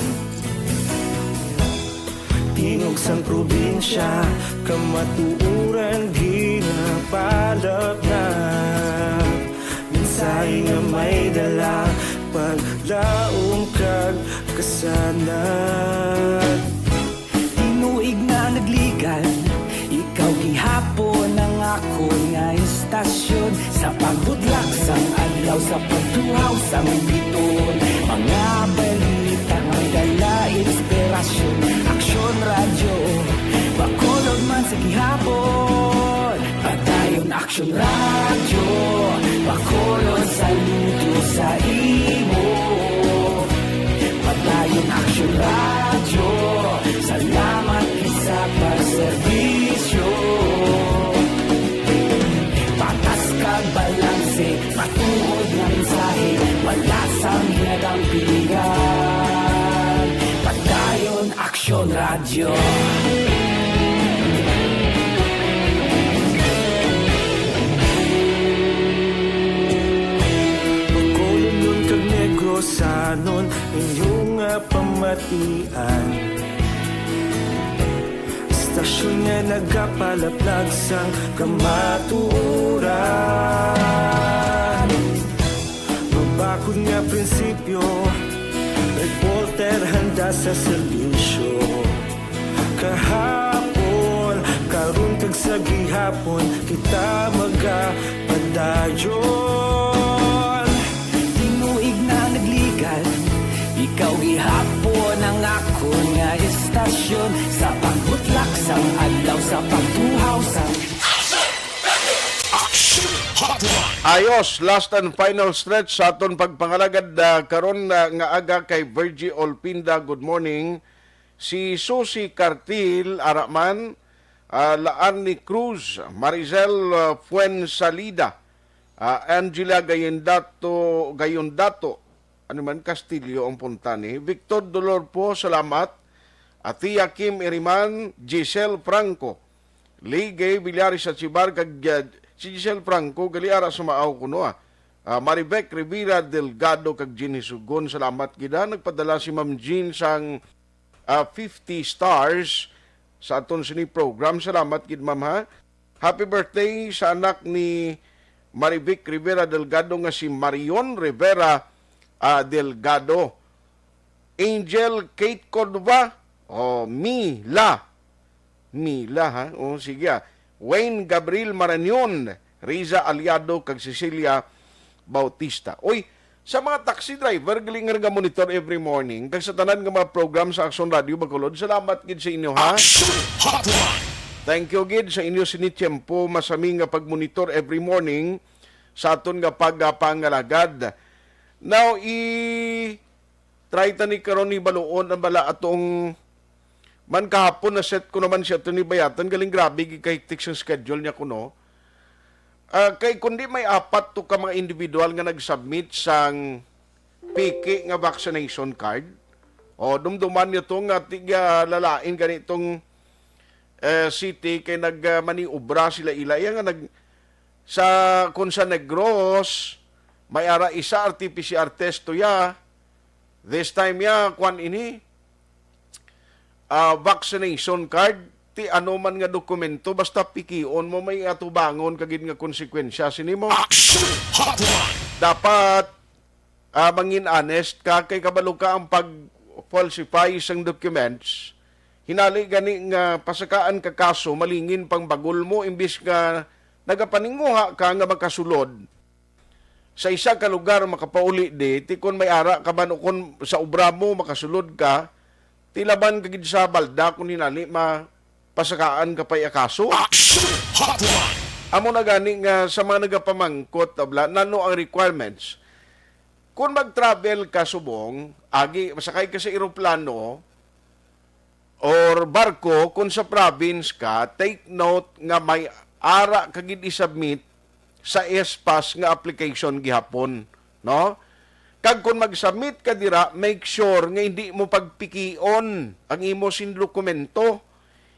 Tingog sang probinsya, kamatuoran ginapalapnap. Mensahe nga may dala, paglaom kag kasanag. Tinuig na nagligan, ikaw gihapon ang akon nga istasyon. Sa pagbutlak sang adlaw, sa pagtuhaw sang biton, mga balita nga dala inspirasyon. Aksyon Radyo, Bacolod man sa gihapon. Padayon Aksyon Radyo, Bacolod, saludo sa imo. Padayon Aksyon Radyo, salamat gid sa pagserbisyo. Patas kag balanse, matuod nga mensahe, wala sang ginadampigan. Padayon Aksyon Radyo. Bacolodnon kag Negrosanon, inyo nga pamatian. Istasyon nga nagapalaplag sang kamatuoran. Mabakod nga prinsipyo, reporter handa sa serbisyo. Kahapon, karon kag sa gihapon, kita magapadayon. Tinuig na nagligan, ikaw gihapon ang akon nga istasyon. Sa pagbutlak sang adlaw, sa pagtuhaw sang Action Hotline. Ayos, last and final stretch sa aton pagpangalagad, ah, karon, ah, nga aga kay Virgie Olpinda. Good morning. Si Susie Cartil, ara man, ah, Laarni Cruz, Maricel, ah, Fuensalida, ah, Angela Gayondato, Gayondato, ano man, Castillo ang punta ni Victor Dolor po, salamat. Atia Kim Iriman, Giselle Franco, Lee Gay Villaris Achibar, kag, ah, si Giselle Franco, gali ara sa Maaw kuno, ah. Ah, Maribec Rivera Delgado kag Jean Hisugon, salamat gid, ha. Nagpadala si Ma'am Jean sang, ah, fifty stars sa aton sini program. Salamat gid, ma'am, ha. Happy birthday sa anak ni Marivic Rivera Delgado nga si Marion Rivera, ah, Delgado. Angel Kate Cordova, oh, Mila. Mila, ha? Oh, sige, ah. Wayne Gabriel Marañon, Riza Aliado, kag Cecilia Bautista. Oy, sa mga taxi driver, galing nga monitor every morning, kag sa tanan nga mga program sa Aksyon Radio Bacolod, salamat gid sa inyo, ha? Action Hotline. Thank you gid sa inyo sini tiyempo, masami nga pagmonitor every morning sa aton nga pagpangalagad. Now, i-try ta ni karon ni baluon ang bala atong man kahapon na set ko naman si Attorney Bayatan, galing grabe gid kahektik sang schedule niya kuno. Ah, kay kundi may apat to ka mga individual nga nag-submit sang piki nga vaccination card. O, dumduman niyo to nga tiga lalain ganitong, eh, city kay nag, ah, maniobra sila ila. Iya nga nag, sa, kung sa Negros, may ara isa R T P C R test to ya. This time ya, kwan ini, ah, vaccination card, ti ano man nga dokumento, basta pikion mo, may atubangon ka gid nga konsekwensya sini mo. Action Hotline. Dapat, ah, mangin honest ka, kay kabalo ka ang pag-falsify sang documents. Hinali gani nga pasakaan ka kaso, malingin pang bagol mo, imbis nga nagapaninguha ka nga makasulod sa isa ka lugar, makapauli di, ti kon may ara ka man o kon sa obra mo makasulod ka, ti laban ka gid sa balda kon hinali mapasakaan ka pa'y akaso. Action Hotline! Amo na gani nga sa mga nagapamangkot, abla, nano ang requirements? Kung mag-travel ka subong, agi, masakay ka sa eroplano, or barko, kung sa province ka, take note nga may ara ka gid i-submit sa S pass nga application gihapon, no? Kag kung mag-submit ka dira, make sure nga hindi mo pagpikion ang imo sin dokumento.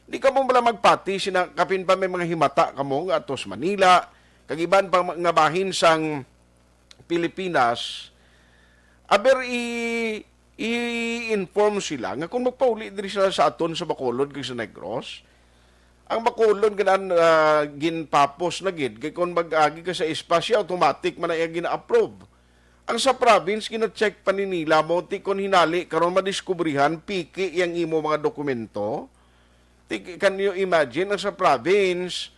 Di ka mo bala magpati sina kapin pa may mga himata kamo nga atos Manila, kag iban pa nga bahin sang Pilipinas, aber i-, i-inform sila nga kung magpauli diri sila sa aton sa Bacolod kag sa Negros, ang Bacolod ganan, ah, ginpapos na gid, kay kung mag-agi ka sa espasya, automatic man na iya gina-approve. Ang sa province, gina-check pa ni nila mo, ti kon hinali karon madiskubrihan, piki yang imo mga dokumento. Ti, can you imagine, ang sa province,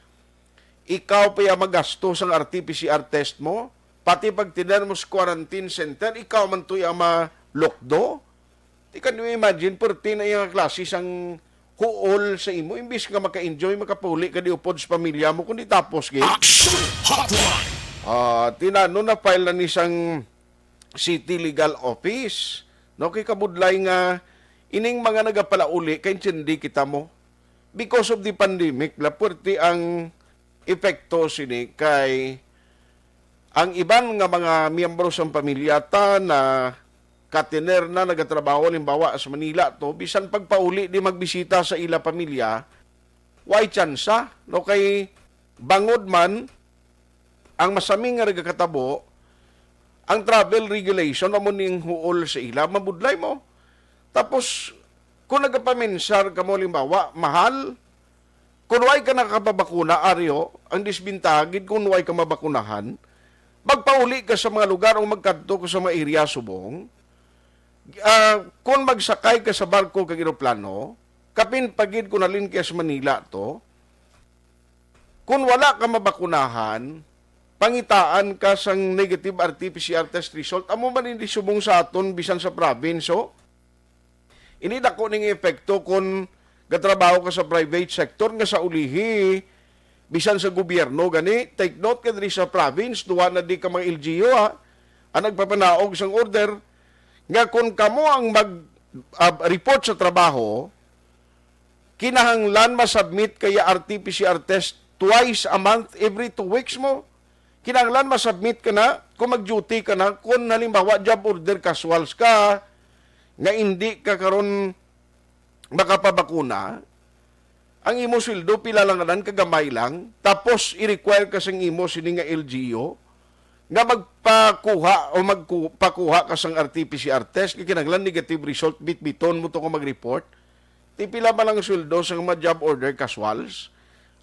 ikaw pa ya magasto sang R T P C R test mo? Pati pagtinan mo sa quarantine center, ikaw man to ya malukdo? Ti, can you imagine, perti na iya nga klase sang huol sa imo, imbis nga maka-enjoy, makapauli ka di upod sa pamilya mo, kundi tapos gid. Action Hotline! Ah, tinano na file na ni sang City Legal Office, no, kay kabudlay nga ining mga nagapalauli kay intindi kita mo. Because of the pandemic, la puwerte ang epekto sini kay ang iban nga mga miyembro sang pamilya ta na katiner na nagatrabaho, halimbawa, sa Manila to, bisan pagpauli di magbisita sa ila pamilya, way tsansa, no? Kay bangod man ang masami nga nagakatabo, ang travel regulation amo ning huol sa ila, mabudlay mo. Tapos, kung nagapaminsar ka mo, halimbawa, mahal, kung way ka nakapabakuna, aryo, ang disbintaha gid kung way ka mabakunahan, magpauli ka sa mga lugar o magkadto ka sa mga area subong. Ah, kung magsakay ka sa barko kag eroplano, kapin pa gid kung halin ka sa Manila to, kung wala ka mabakunahan, pangitaan ka sang negative R T P C R test result. Amo man ini subong sa aton, bisan sa province, oh. Ini dako ning epekto kung gatrabaho ka sa private sector nga sa ulihi, bisan sa gobyerno gani. Take note ka diri sa province, duha na di ka mga L G U, ha, ang nagpapanaog sang order nga kung kamo ang mag, ah, report sa trabaho, kinahanglan ma-submit ka ya R T P C R test twice a month, every two weeks mo. Kinahanglan ma-submit ka na kung mag-duty ka na, kung halimbawa job order casuals ka, nga indi ka karon makapabakuna, ang imo sweldo pila lang anan, kagamay lang, tapos i-require ka sang imo sini nga L G U, nga magpakuha o magku-, pakuha ka sang R T P C R test nga kinahanglan negative result, bitbiton mo to kung mag-report. Ti pila man ang sweldo sa mga job order casuals?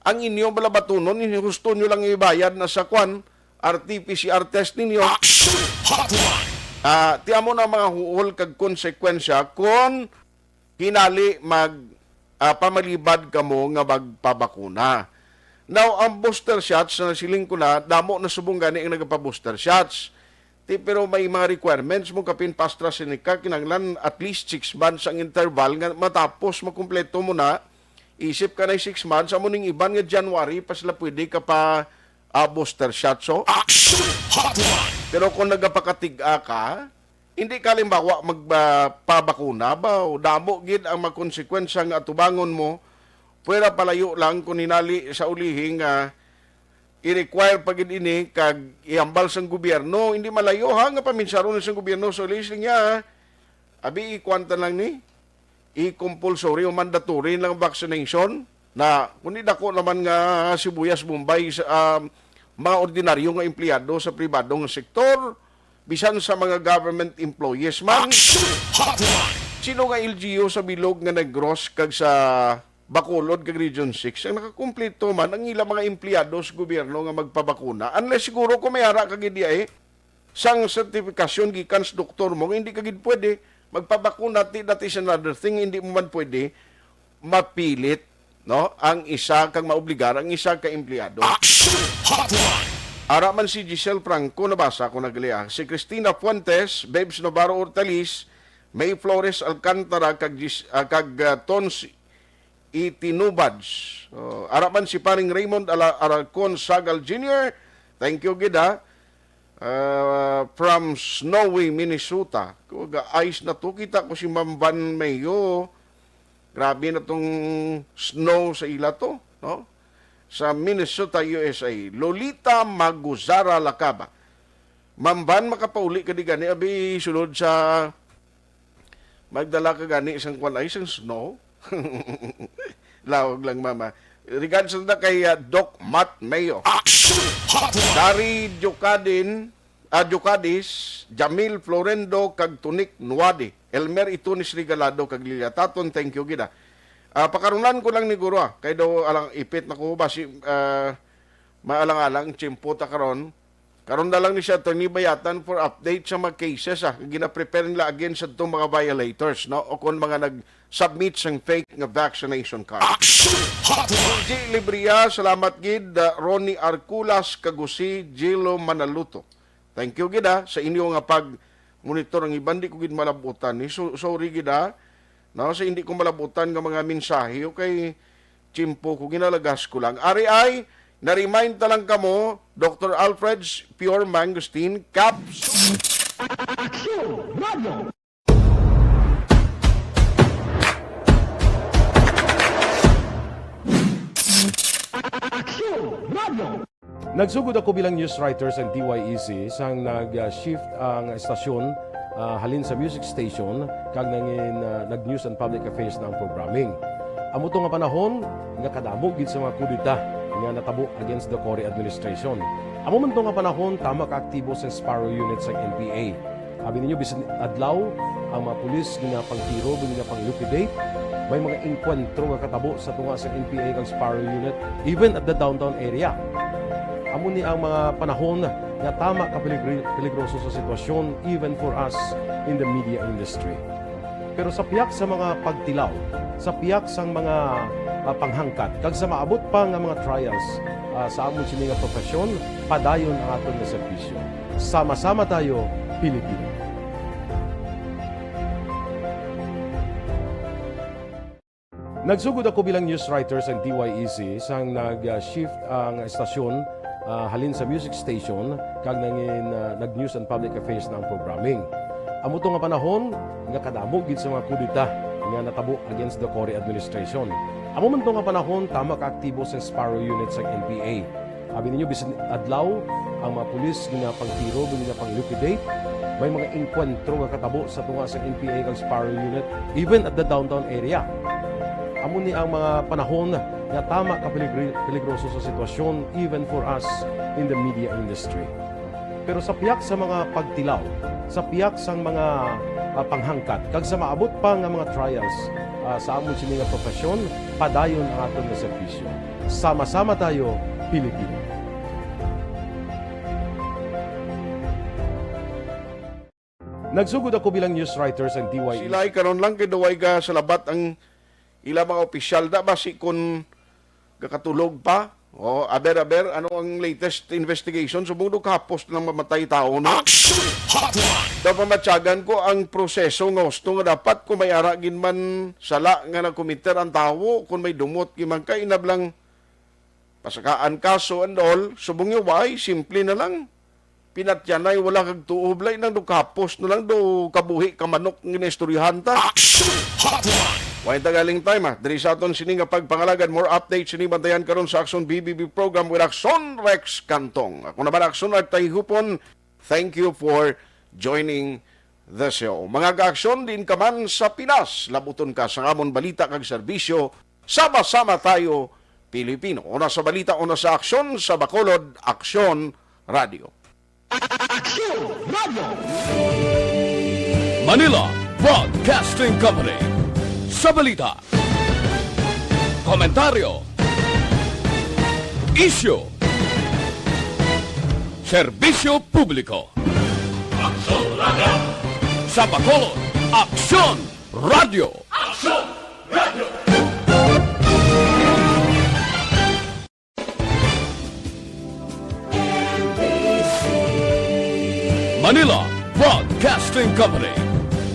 Ang inyo bala batunon, husto nyo lang ibayad na sa kwan, R T P C R test ninyo. Action Hotline! Ah, ti amo na mga huol kag konsekwensya kon hinali mag, ah, pamalibad kamo nga magpabakuna. Now, ang booster shots, na siling ko na, damo na subong gani ang nagapa-booster shots. Ti, pero may mga requirements mo, kapin pa AstraZeneca, kinahanglan at least six months ang interval nga matapos makumpleto mo na. Isip ka na six months, amo ning iban nga January pa sila pwede ka pa, ah, booster shot. So, Action Hotline! Pero kung nagapakatig-a ka, hindi ka, halimbawa, mag, ah, pabakuna ba, o damo gid ang mga konsekwensya nga atubangon mo, pwera palayo lang kung hinali sa ulihi nga i-require pa gid ini kag ihambal sang gobyerno. Hindi malayo, ha, nga paminsaron na sang gobyerno. So, listing niya, abi, ikuwan ta lang ni, i-compulsory o mandatory lang vaccination. Na, kundi dako naman nga sibuyas Bombay sa, ah, mga ordinaryo nga empleyado sa pribado nga sektor, bisan sa mga government employees man. Action Hotline! Sino nga L G U sa Bilog nga Negros kag sa Bacolod kag Region six ang nakakumpleto man ang ilang mga empleyado sa gobyerno nga magpabakuna? Unless siguro kung may ara ka gid diay sang sertifikasyon gikan sa doktor mo nga hindi ka gid pwede magpabakuna, ti, that is another thing, hindi mo man pwede mapilit, no, ang isa kag maobligar ang isa ka empleyado. Action Hotline! Ara man si Giselle Franco, nabasa ko na gali, ah. Si Cristina Fuentes, Babes Navarro Ortalis, May Flores Alcantara, kag Gis-, ah, kag, ah, Tons Itinubads. Oh, ara man si paring Raymond Ala-, Alarcon Sagal Junior. Thank you gid, ha. Ah, from Snowy, Minnesota. Ko, ga-ice na to. Kita ko si Ma'am Van Mayo. Grabe na tong snow sa ila to, no? Sa Minnesota, U S A. Lolita Maguzara Lacaba. Ma'am Van, makapauli ka di gani, abi, sulod sa magdala ka gani sang kwan, ay, sang snow. Lawag lang, mama. Regards na kay, ah, Doc Matt Mayo. Action Hotline! Dari Jukadin, ah, Jukadis, Jamil Florendo, kag Tunik Nuwadi. Elmer Itunis Regalado, kag Lilia Taton, thank you gid, ah. Ah, pakarunan ko lang ni Guro, ah. Kay daw alang ipit na ko ba si, ah, maalang-alang, tiyempo ta karon. Karon na lang ni siya, Attorney Bayatan, for update sa mga cases, ah, nga gina-prepare nila against sa itong mga violators, no? O kung mga nag-submit sang fake nga vaccination card. Action Hotline! G Libria, salamat gid, ah, Ronnie Arculas, kag Jose Gilo Manaluto. Thank you gid, ah, sa inyo nga pag-monitor. Ang iban di ko gid malabutan ni. So, sorry gid, ah. No, sa hindi ko malabutan nga mga mensahe, okay, tiyempo ko, ginalagas ko lang. Ari ay, na-remind ta lang kamo, Doctor Alfred's Pure Mangosteen Caps. Action Radio! Action Radio! Nagsugod ako bilang news writer sang D Y E C sang nag-shift ang estasyon, ah, halin sa music station kag nangin, ah, nag-news and public affairs na ang programming. Amo to nga panahon nga kadamo gid sa mga kudeta nga natabo against the Cory administration. Amo man to nga panahon tama ka aktibo sang Sparrow Unit sang N P A. Abi ninyo, bisan adlaw, ang mga pulis ginapangtiro, ginapang-liquidate. May mga engkwentro nga katabo sa tunga sa N P A kag Sparrow Unit, even at the downtown area. Amo ni ang mga panahon nga tama ka peligri-, peligroso sa sitwasyon, even for us in the media industry. Pero sa piyak sa mga pagtilaw, sa piyak sang mga, ah, panghangkat, kag sa maabot pa nga mga trials, ah, sa amon sini nga profesyon, padayon ang aton nga serbisyo. Sama-sama tayo, Pilipino. Nagsugod ako bilang news writer sang D Y E C sang nag-shift ang estasyon, ah, halin sa music station kag nangin, ah, nag-news and public affairs na ang programming. Amo to nga panahon nga kadamo gid sa mga kudeta nga natabo against the Cory administration. Amo man to nga panahon tama ka aktibo sang Sparrow Unit sang N P A. Abi ninyo, bisan adlaw, ang mga pulis ginapangtiro, ginapang-liquidate. May mga engkwentro nga katabo sa tunga sa N P A kag Sparrow Unit, even at the downtown area. Amo ni ang mga panahon nga tama ka peligri-, peligroso sa sitwasyon, even for us in the media industry. Pero sa pihak sa mga pagtilaw, sa pihak sang mga, ah, panghangkat, kag sa maabot pa nga mga trials, ah, sa amon sini nga profesyon, padayon ang aton nga serbisyo. Sama-sama tayo, Pilipino. Nagsugod ako bilang news writer sa D Y E. Sila'y karon lang kay duway ka sa labat ang ila mga opisyal. Da ba si kun gakatulog pa? O, aber, aber, ano ang latest investigation? Subong daw kahapos na mamatay tawo na. Action Hotline! Daw pamatyagan ko ang proseso nga husto nga dapat kung may ara gid man sala nga nakomiter ang tawo, kung may dumot gid man kay inablang pasakaan kaso and all, subong nga why, simple na lang. Pinatyanay, wala kag tuo, blay nang do kapos na lang do kabuhi ka manok nga ginaistoryahan ta. Action Hotline! Way tagaling time, ah. Diri sa aton sini nga pagpangalagad, more updates sini bantayan karon sa Action B B B program with Action Rex Cantong. Ako naman Action Art Tahihupon. Thank you for joining the show. Mga ka-aksyon, diin ka man sa Pinas, labuton ka sa amon balita kag serbisyo. Sama-sama tayo, Pilipino. Una sa balita, una sa aksyon, sa Bacolod, Aksyon Radio. Aksyon Radio! Manila Broadcasting Company. Sa balita, komentaryo, isyu, serbisyo publiko. Aksyon Radio! Sa Bacolod, Aksyon Radio! Aksyon Radio! Manila Broadcasting Company.